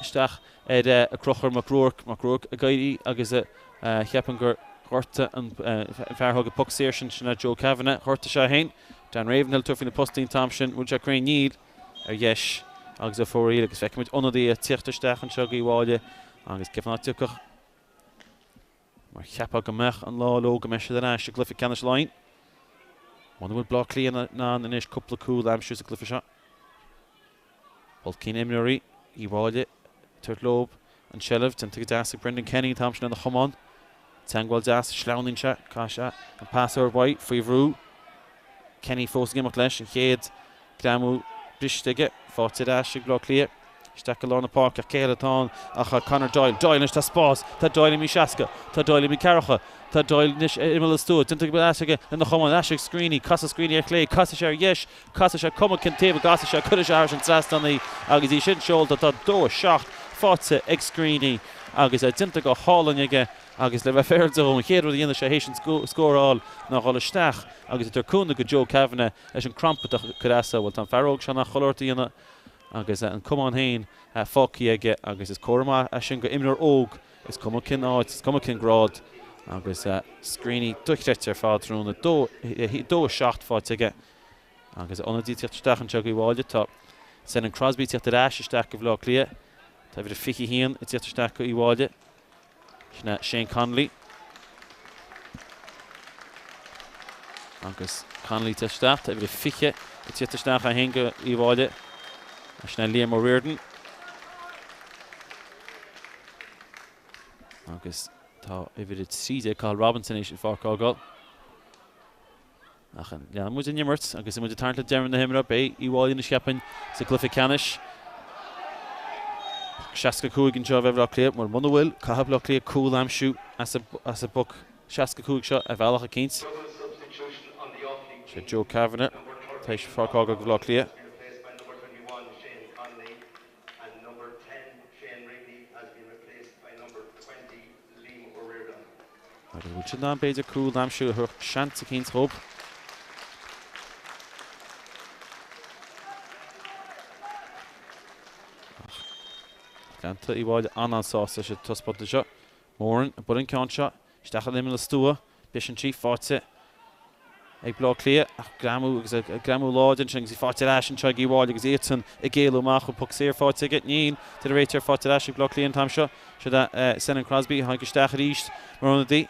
Speaker 2: isteach ar Conchúr Mac Ruairc, Mac Ruairc ag éirí agus cheapfainn gur ghortaigh an fear a thóg an poc saor sin, sin é Joe Kavanagh, ghortaigh sé é féin. Dan Ravenhill ag tabhairt faoi na postaí an t-am sin, bhfuil sé cruinn? Níl, ar dheis agus ar fóraoil agus feicfimid ionadaí ag tíocht isteach anseo go Uíbh Fhailí agus cén fáth nach dtiocfadh mar cheapfá go mbeadh an lá leo go mbeidh siad ar ais i gcluiche ceannais Laighean. Muna bhfuil Bleá Cliath in ann anois cúpla cúl a aimsiú sa gcluiche seo. Bulcín imreoirí Uíbh Fhailí ag tabhairt leo an tseilbh. Déanta go deas ag Brendan Kenny an t-am sin lena chamán. Teagmháil deas, sleamhnaíonn sé, caithfidh sé an pas a thabhairt uaidh faoi bhrú. Kenny fós ag imeacht leis, an chéad greamú briste aige, faighte ar ais ag Bleá Cliath. Isteach go lár na páirce ach cé eile atá ann ach Conor Doyle. Doyle anois, tá spás, tá Doyle imithe 60, tá Doyle imithe ceathracha. Tá Doyle anois ar imeall an stua, déanta go deas aige lena chamán, ar ais ag Screeney, casadh Screeney ar chlé, casfaidh sé ar dheis, casfaidh sé cuma cén taobh a gcasfaidh sé, cuirfidh sé thairis an trasnán í agus í sin seolta. Tá 2, 7 faighte ag Screeney agus é déanta go hálainn aige agus le bheith féaráilte dhó, an chéad rud a dhéanfaidh sé théis an scór a fháil ná dhul isteach agus ag tabhairt cúnamh go Joe Kavanagh leis an crampa a chur as. Bhuel, tá an fear óg seo in ann chuile shórt a dhéanamh agus an camán féin fágtha aige agus is comhartha maith é sin go imreoir óg. Is cuma cén áit, is cuma cén grád agus Screeney dochreidte ar fad tráthnóna. 2, 7 faighte aige agus ionadaí ag tíocht isteach anseo go Uíbh Fhailí. Tá Senan Crosbie ag tíocht ar ais isteach go Bhaile Átha Cliath. Tá uimhir 21 ag tíocht isteach go Uíbh Fhailí. Sin é Shane Connolly. Agus Connolly ag tíocht isteach. Tá uimhir 20 ag tíocht isteach é féin go Uíbh Fhailí. Sin é Liam O'Riordan. Agus tá uimhir 13 Cathal Robinson théis an pháirc a fhágáil. Ach leanann muid an imirt agus muid ag tarraingt le deireadh na himeartha. Beidh Uíbh Fhailí anois cheapfainn sa gcluiche ceannais. 65 anseo ag Baile Átha Cliath. Bhuel muna bhfuil, caithfidh Baile Átha Cliath cúl a aimsiú as an bpoc 65 seo ar bhealach eicínt. Sé Joe Kavanagh tar éis an pháirc a fhágáil do Bhaile Átha Cliath. Agus an bhfuil siad in ann b'fhéidir cúl a aimsiú a thabharfadh seans eicínt dhóibh? Ach leanta Uíbh Fhailí an-an-sásta leis an taispeántas seo. Moran ag bualadh an ceann seo isteach in imeall an stua. Briseann sí, faighte ag Baile Átha Cliath ach greamú agus greamú láidir ansin agus í faighte ar ais anseo ag Uíbh Fhailí agus iadsan ag éalú amach an poc saor faighte aige. Níl, deir an réiteoir faighte ar ais ag Baile Átha Cliath an t-am seo. Siod é Senan Crosby a tháinig isteach arís mar ionadaí.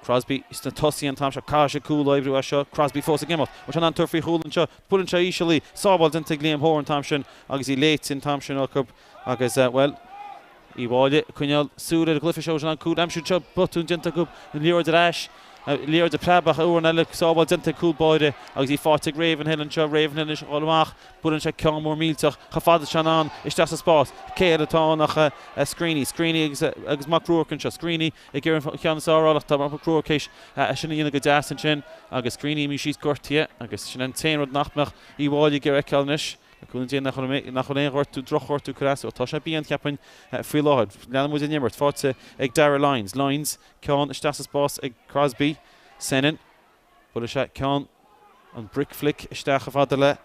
Speaker 2: Crosby sna tosaithe an t-am seo. Caithfidh sé cúl a oibriú as seo. Crosby fós ag imeacht. Bhfuil sé in ann tabhairt faoi chúl anseo? Buaileann sé íseal í. Sábháil déanta ag Liam Horan an t-am sin agus í léite an t-am sin acu agus, bhuel, Uíbh Fhailí ag coinneáil súil ar an gcluiche seo an cúl aimsiú anseo, botún déanta acu, an liathróid ar ais, an liathróid ag preabadh ach uair eile, sábháil déanta ag cúl báire agus í faighte ag Ravenhill anseo, Ravenhill anois ag dhul amach, buaileann sé ceann mór millteach, chomh fada is atá sé in ann, isteach sa spás, cé eile atá ann ach Screeney, Screeney agus agus Mac Ruairc anseo, Screeney ag iarraidh an ceann is fearr a fháil ach tá Mac Ruairc théis é sin a dhéanamh go deas ansin agus Screeney imithe síos gortaithe agus sin an t-aon rud nach mbeadh Uíbh Fhailí ag iarraidh a fheiceáil anois. Le cúnamh Dé nach bhfuil aon ghortú, drochghortú curtha as. Tá sé bíonn, cheapfainn, faoi láthair. Leanann muid an imirt. Faighte ag Darragh Lyons. Lyons, ceann isteach sa spás ag Crosby. Senan. Buaileann sé ceann, an brick flick isteach chomh fada le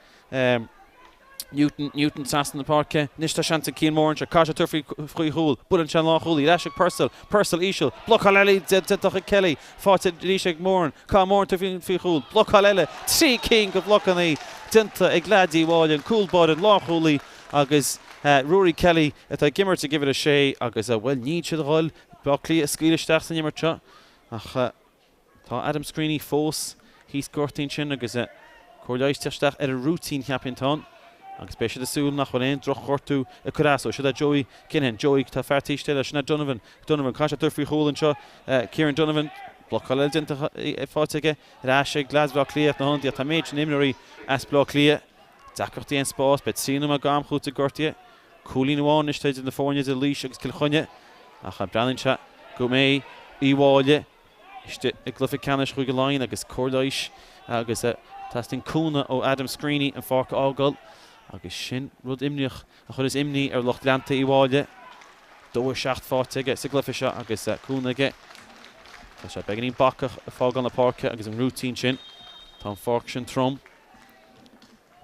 Speaker 2: Newton. Newton trasna na páirce. Anois tá seans ag Cian Moran anseo. Caithfidh sé tabhairt faoi chúl. Buaileann sé an lánchúlaí. Ar ais ag Purcell. Purcell íseal. Blocáil eile déanta ag Kelly. Faighte arís ag Moran. Caithfidh Moran tabhairt faoi chúl. Blocáil eile. 3 cinn de bhlocanna déanta ag leaid Uíbh Fhailí, an cúl báire, an lánchúlaí agus Ruairí Kelly atá ag imirt ag uimhir 6 agus, bhuel, níl siad a dhul Baile Átha Cliath a scaoileadh isteach san imirt seo ach tá Adam Screeney fós thíos gortaithe ansin agus cóir leighis teacht isteach ar a rúitín, cheapfainn, atá ann agus beidh siad ag súil nach bhfuil aon drochghortú ag cur as dó. Siod é Joey Kinahan. Joey, tá fear taobh istigh leis, sin é Donovan. Donovan, caithfidh sé tabhairt faoi chúl anseo. Kieran Donovan, blocáil eile déanta faighte aige ar ais ag leaids Bhaile Átha Cliath na hionadaí ach tá an méid sin imreoirí as Baile Átha Cliath. Deacrachtaí an spás, beidh 3 nóiméad d'am chúitimh gortaithe. Cúilín amháin anois idir na foirne idir Laois agus Cill Chainnigh ach breathnaíonn sé go mbeidh Uíbh Fhailí istigh i gcluiche ceannais Chúige Laighean agus cóir leighis agus teastaíonn cúnamh ó Adam Screeney an pháirc a fhágáil agus sin rud imníoch a chuireas imní ar lucht leanta Uíbh Fhailí. 2-7 faighte aige sa gcluiche seo agus cúnamh aige. Tá sé beagáinín bacach ag fágáil na páirce agus an rúitín sin. Tá an pháirc sin trom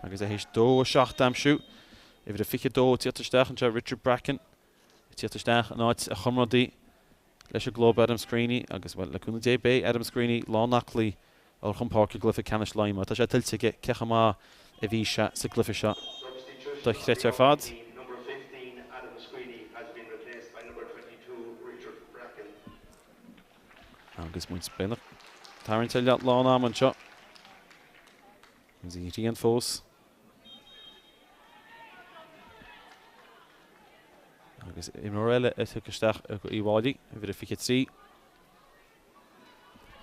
Speaker 2: agus é théis 2-7 a aimsiú. Uimhir a 22 ag tíocht isteach anseo, Richard Bracken ag tíocht isteach in áit a chomrádaí leis an gclub, Adam Screeney, agus, bhuel, le cúnamh Dé beidh Adam Screeney lán aclaí a dhul chun páirce i gcluiche ceannais Laighean mar tá sé tuillte aige cé chomh maith a bhí sé sa gcluiche seo. Dochreidte ar fad. Agus muid beagnach tarraingt ar lán ama anseo. Agus an ghrian fós. Agus imreoir eile a tugtha isteach ag Uíbh Fhailí, uimhir a 23.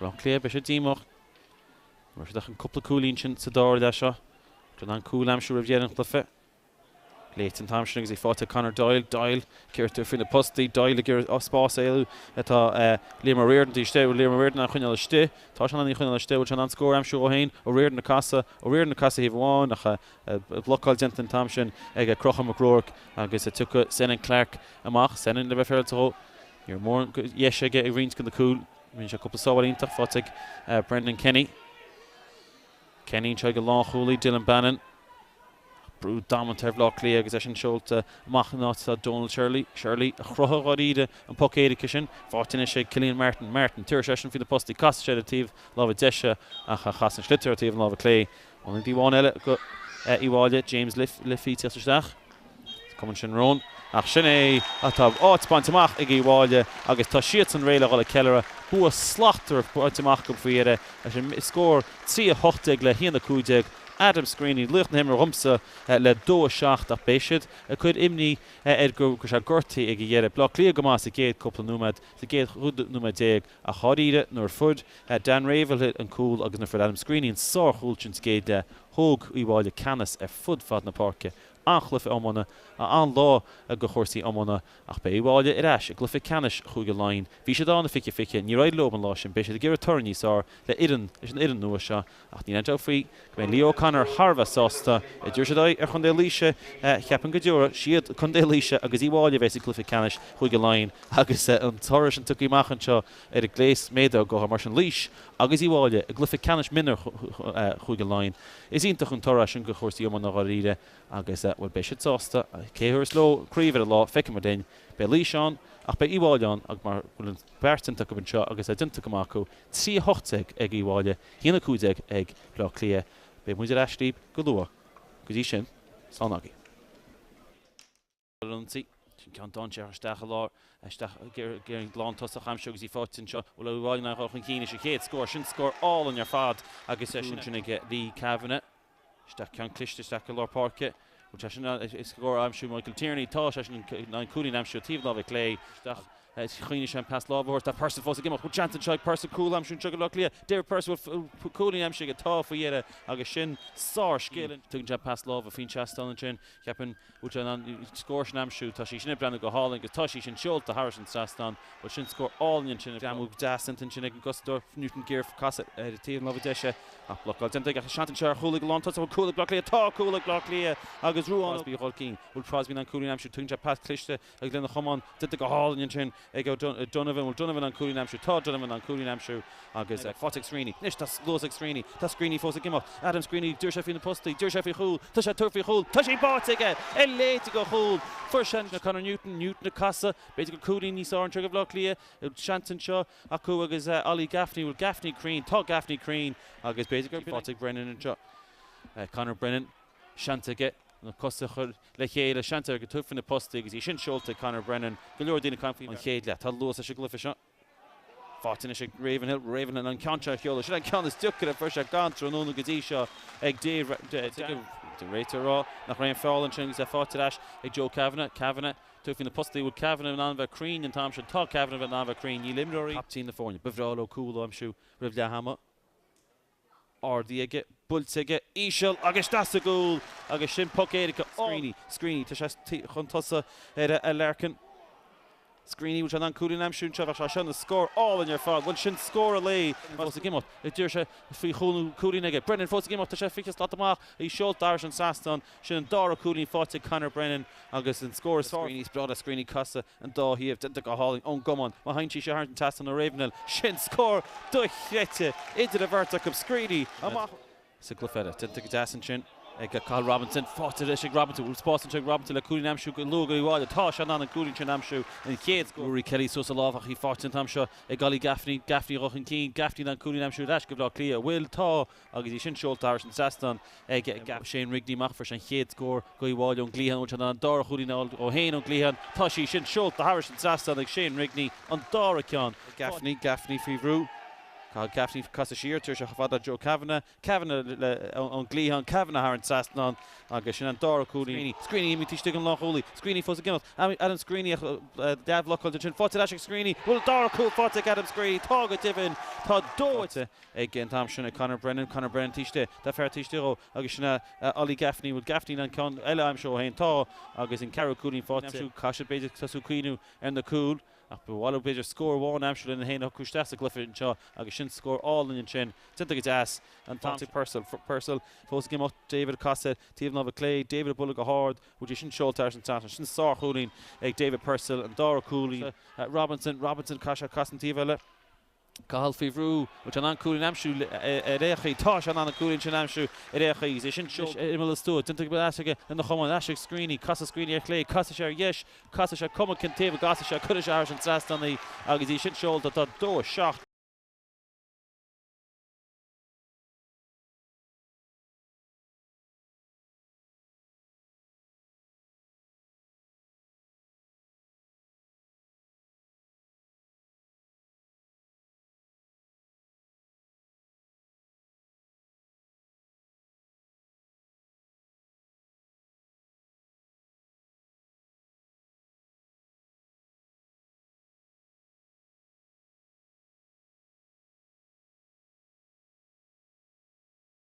Speaker 2: Baile Átha Cliath, beidh siad díomách. Ní raibh siad ach an cúpla cúilín sin sa dara leath seo. D'fhan an cúl a aimsiú roimh dheireadh an chluiche. Léite an t-am sin agus í faighte ag Conor Doyle. Doyle ag tabhairt faoi na postaí. Doyle ag iarraidh spás a éalú. Tá Liam O'Riordan taobh istigh. Bhfuil Liam O'Riordan in ann coinneáil istigh? Tá sé in ann í a choinneáil istigh. Bhfuil sé in ann scór a aimsiú dhó féin? O'Riordan ag casadh. O'Riordan ag casadh thaobh amháin ach blocáil déanta an t-am sin ag Conchúr Mac Ruairc agus tiocfaidh Senan Clarke amach. Senan le bheith féaráilte dhó. Ní raibh mórán deis aige ag roinnt de na cúil. Rinne sé cúpla sábháil iontach faighte ag Brendan Kenny. Kenny anseo ag an lánchúlaí Dylan Bannon. Brú damanta ar Bhaile Átha Cliath agus é sin seolta amach in áit atá Donal Shirley. Shirley a chruthaigh dháiríre an poc éirice sin. Faighte anois ag Cillian Martin. Martin, tabharfaidh seisean faoi na postaí. Casfaidh sé ar an taobh láimhe deise ach chas an sliotar ar taobh an láimhe clé. Ionadaí amháin eile go Uíbh Fhailí, James Liffey, tíocht isteach. Is cuma ansin romhainn. Ach sin é atá áit bainte amach ag Uíbh Fhailí agus tá siadsan réidh le dhul ag ceiliúradh. Bua slachtmhar bainte amach acu faoi dheireadh leis an scór 3 18 le 1 15. Adam Screeney, laoch na himeartha dhomsa le 2 7 ach beidh siad ag cur imní air go raibh sé gortaithe ag an dheireadh. Bleá Cliath go maith sa gcéad cúpla nóiméad, sa gcéad 15 nóiméad ach dháiríre nuair a fuair Dan Ravenhill an cúl agus nuair a fuair Adam Screeney an sárchúl sin sa gcéad leath, thóg Uíbh Fhailí ceannas ar fud fad na páirce. An-chluiche iomána, an-lá do chúrsaí iomána ach beidh Uíbh Fhailí ar ais i gcluiche ceannais Chúige Laighean. Bhí siad ann i 2020, níor éirigh leo an lá sin, beidh siad ag iarraidh toradh níos fearr le fhoireann, leis an fhoireann nua seo ach níl aon dabht faoi go mbeidh Leo O'Connor thar a bheith sásta. Dá dtabharfaidh siad aghaidh ar Chontae Laoise, cheapfainn go dtabharfaidh siad Contae Laoise agus Uíbh Fhailí a bheas i gcluiche ceannais Chúige Laighean agus an toradh sin tagtha amach anseo ar an gléas méadaithe gutha mar sin Laois agus Uíbh Fhailí i gcluiche ceannais mionúir Chúige Laighean. Is iontach an toradh é sin do chúrsaí iomána dháiríre agus, bhuel, beidh siad sásta. Cé a thabharfas leo craobh ar an lá, feicfidh muid linn. Beidh Laois ann ach beidh Uíbh Fhailí ann agus mar go bhfuil an beart déanta acu anseo agus é déanta go maith acu, 3 18 ag Uíbh Fhailí, 1 15 ag Bleá Cliath. Beidh muid ar ais libh go luath. Go dtí sin, slán agaibh. Ionsaí. Sin ceann dainséarach isteach i lár, isteach ag iarraidh an lántosach a aimsiú agus í faighte anseo. Bhfuil Uíbh Fhailí in ann dul chun cinn leis an chéad scór. Sin scór álainn ar fad agus sin ansin ag Lee Kavanagh. Isteach ceann cliste isteach i lár páirce. Bhfuil sé sin in ann scór a aimsiú Michael Tierney? Tá sé sin in ann cúilín a aimsiú taobh láimhe clé. Isteach Choinnigh sé an pas láimhe a thabhairt. Tá Purcell fós ag imeacht. Bhfuil seans anseo ag Purcell cúl a aimsiú anseo do Bhaile Átha Cliath? David Purcell bhfuil cúilín aimsithe aige? Tá faoi dheireadh agus sin sárscil. Tugann sé an pas láimhe faoin trasnán ansin. Cheapfainn bhfuil sé in ann an scór sin a aimsiú. Tá sí sin ag breathnú go hálainn agus tá sí sin seolta thairis an trasnán. Bhuel sin scór álainn ansin. Greamú deas déanta ansin ag an gcosantóir Newton Gear casadh ar taobh na láimhe deise ach blocáil déanta aige. Seans anseo ar chúl ag an lántosach. Bhfuil cúl ag Bleá Cliath? Tá cúl ag Bleá Cliath agus Ruán Crosby a dhul chun cinn. Bhfuil Crosby in ann cúilín a aimsiú? Tugann sé pas cliste agus lena chamán déanta go hálainn ansin ag Donovan. Bhfuil Donovan in ann cúilín a aimsiú? Tá Donovan in ann cúilín a aimsiú agus faighte ag Screeney. Anois tá luas ag Screeney. Tá Screeney fós ag imeacht. Adam Screeney, d'iarr sé faoi na postaí, d'iarr sé faoi chúl. Tá sé ag tabhairt faoi chúl. Tá sí báite aige! É léite go chúl. Fuair sé an Conor Newton. Newton ag casadh. B'fhéidir go cúilín níos fearr anseo do Bhaile Átha Cliath. Seans anseo acu agus Ollie Gaffney. Bhfuil Gaffney cruinn? Tá Gaffney cruinn agus b'fhéidir gur faighte ag Brennan anseo. Conor Brennan. Seans aige na cosa a chur le chéile, seans air go tabhairt faoi na postaí agus í sin seolta ag Conor Brennan. Go leor daoine ag caint faoi an chéad leath. Tá luas leis an gcluiche seo. Faighte anois ag Ravenhill. Ravenhill an ceann seo a sheoladh. Sin an ceann is deacair a fuair sé gan tráthnóna go dtí seo ag Dave Réiteoir ag rá nach raibh aon feall ansin agus é faighte ar ais ag Joe Kavanagh. Kavanagh tabhairt faoi na postaí. Bhfuil Kavanagh in ann bheith cruinn an t-am sin? Tá Kavanagh in ann bheith cruinn. Níl imreoirí. Captaen na foirne. Ba bhreá leo cúl a aimsiú roimh leath ama. Ardaithe aige, buailte aige, íseal agus isteach sa gcúl agus sin poc éirice. Screeney, Screeney, tá sé chun tosaigh ar Larkin. Screeney, bhfuil sé in ann cúilín a aimsiú anseo? Bheadh sé seo ina scór álainn ar fad. Bhuel, sin scór an lae. Fós ag imeacht, d'iarr sé faoi chúl, cúilín aige. Brennan fós ag imeacht, tá sé 20 slat amach, í seolta thairis an trasnán. Sin an dara cúilín faighte ag Conor Brennan agus an scór is fearr. Screeney, is breá le Screeney casadh an dá thaobh, déanta go hálainn ón gcamán. Má théann sí seo thar an trasnán ó Ravenhill, sin scór dochreidte idir an bheirt acu. Screeney amach sa gcluiche eile. Déanta go deas ansin ag Cathal Robinson. Faighte arís ag Robinson. Bhfuil spás anseo ag Robinson le cúilín a aimsiú go luath go Uíbh Fhailí? Tá sé in ann an cúilín sin a aimsiú. An chéad scór. Ruairí Kelly suas a lámh ach í faighte an t-am seo ag Ollie Gaffney. Gaffney a dhul chun cinn. Gaffney in ann cúilín a aimsiú ar ais go Bhaile Átha Cliath. Bhfuil? Tá. Agus í sin seolta thairis an trasnán ag Shane Rigney amach. Fuair sé an chéad scór do Uíbh Fhailí ón gcliathán. Bhfuil sé in ann an dara chúilín a fháil dó féin ón gcliathán? Tá sí sin seolta thairis an trasnán ag Shane Rigney, an dara ceann. Gaffney, Gaffney faoi bhrú. Caithfidh Gaffney casadh siar tar éis a fad le Joe Kavanagh. Kavanagh ón gcliathán, Kavanagh thar an trasnán agus sin an dara cúilín. Screeney, Screeney imithe istigh an lánchúlaí. Screeney fós ag imeacht. Adam Screeney ach dea-bhlocáilte ansin. Faighte ar ais ag Screeney. Bhfuil an dara cúl faighte ag Adam Screeney? Tá go deimhin. Tá dóite. Ag an t-am sin ag Conor Brennan, Conor Brennan taobh istigh, tá fear taobh istigh dhó agus sin é Ollie Gaffney, bhfuil Gaffney in ann ceann eile a aimsiú dó féin? Tá agus an ceathrú cúilín faighte. Caithfidh siad b'fhéidir tosú cuimhniú ar na cúil ach ba mhaith leo b'fhéidir scór amháin a aimsiú lena héin a shocrú isteach sa gcluiche anseo agus sin scór álainn ansin, déanta go deas an t-am sin. Purcell, Purcell fós ag imeacht, David ag casadh taobh na láimhe clé, David ag bualadh go hard, bhfuil sé sin seolta thairis an trasnán, sin sárchúilín ag David Purcell, an dara cúilín. Robinson, Robinson caithfidh sé casadh an taobh eile. Cathal faoi bhrú, bhfuil sé in ann cúilín a aimsiú ar aon chaoi? Tá sé in ann an cúilín sin a aimsiú ar aon chaoi. Is é sin seol ar imeall an stua. Déanta go deas aige lena chamán. Ar ais ag Screeney. Casadh Screeney ar chlé. Casfaidh sé ar dheis. Casfaidh sé cuma cén taobh a gcasfaidh sé. Cuirfidh sé thairis an trasnán í agus í sin seolta. Tá 2, 7.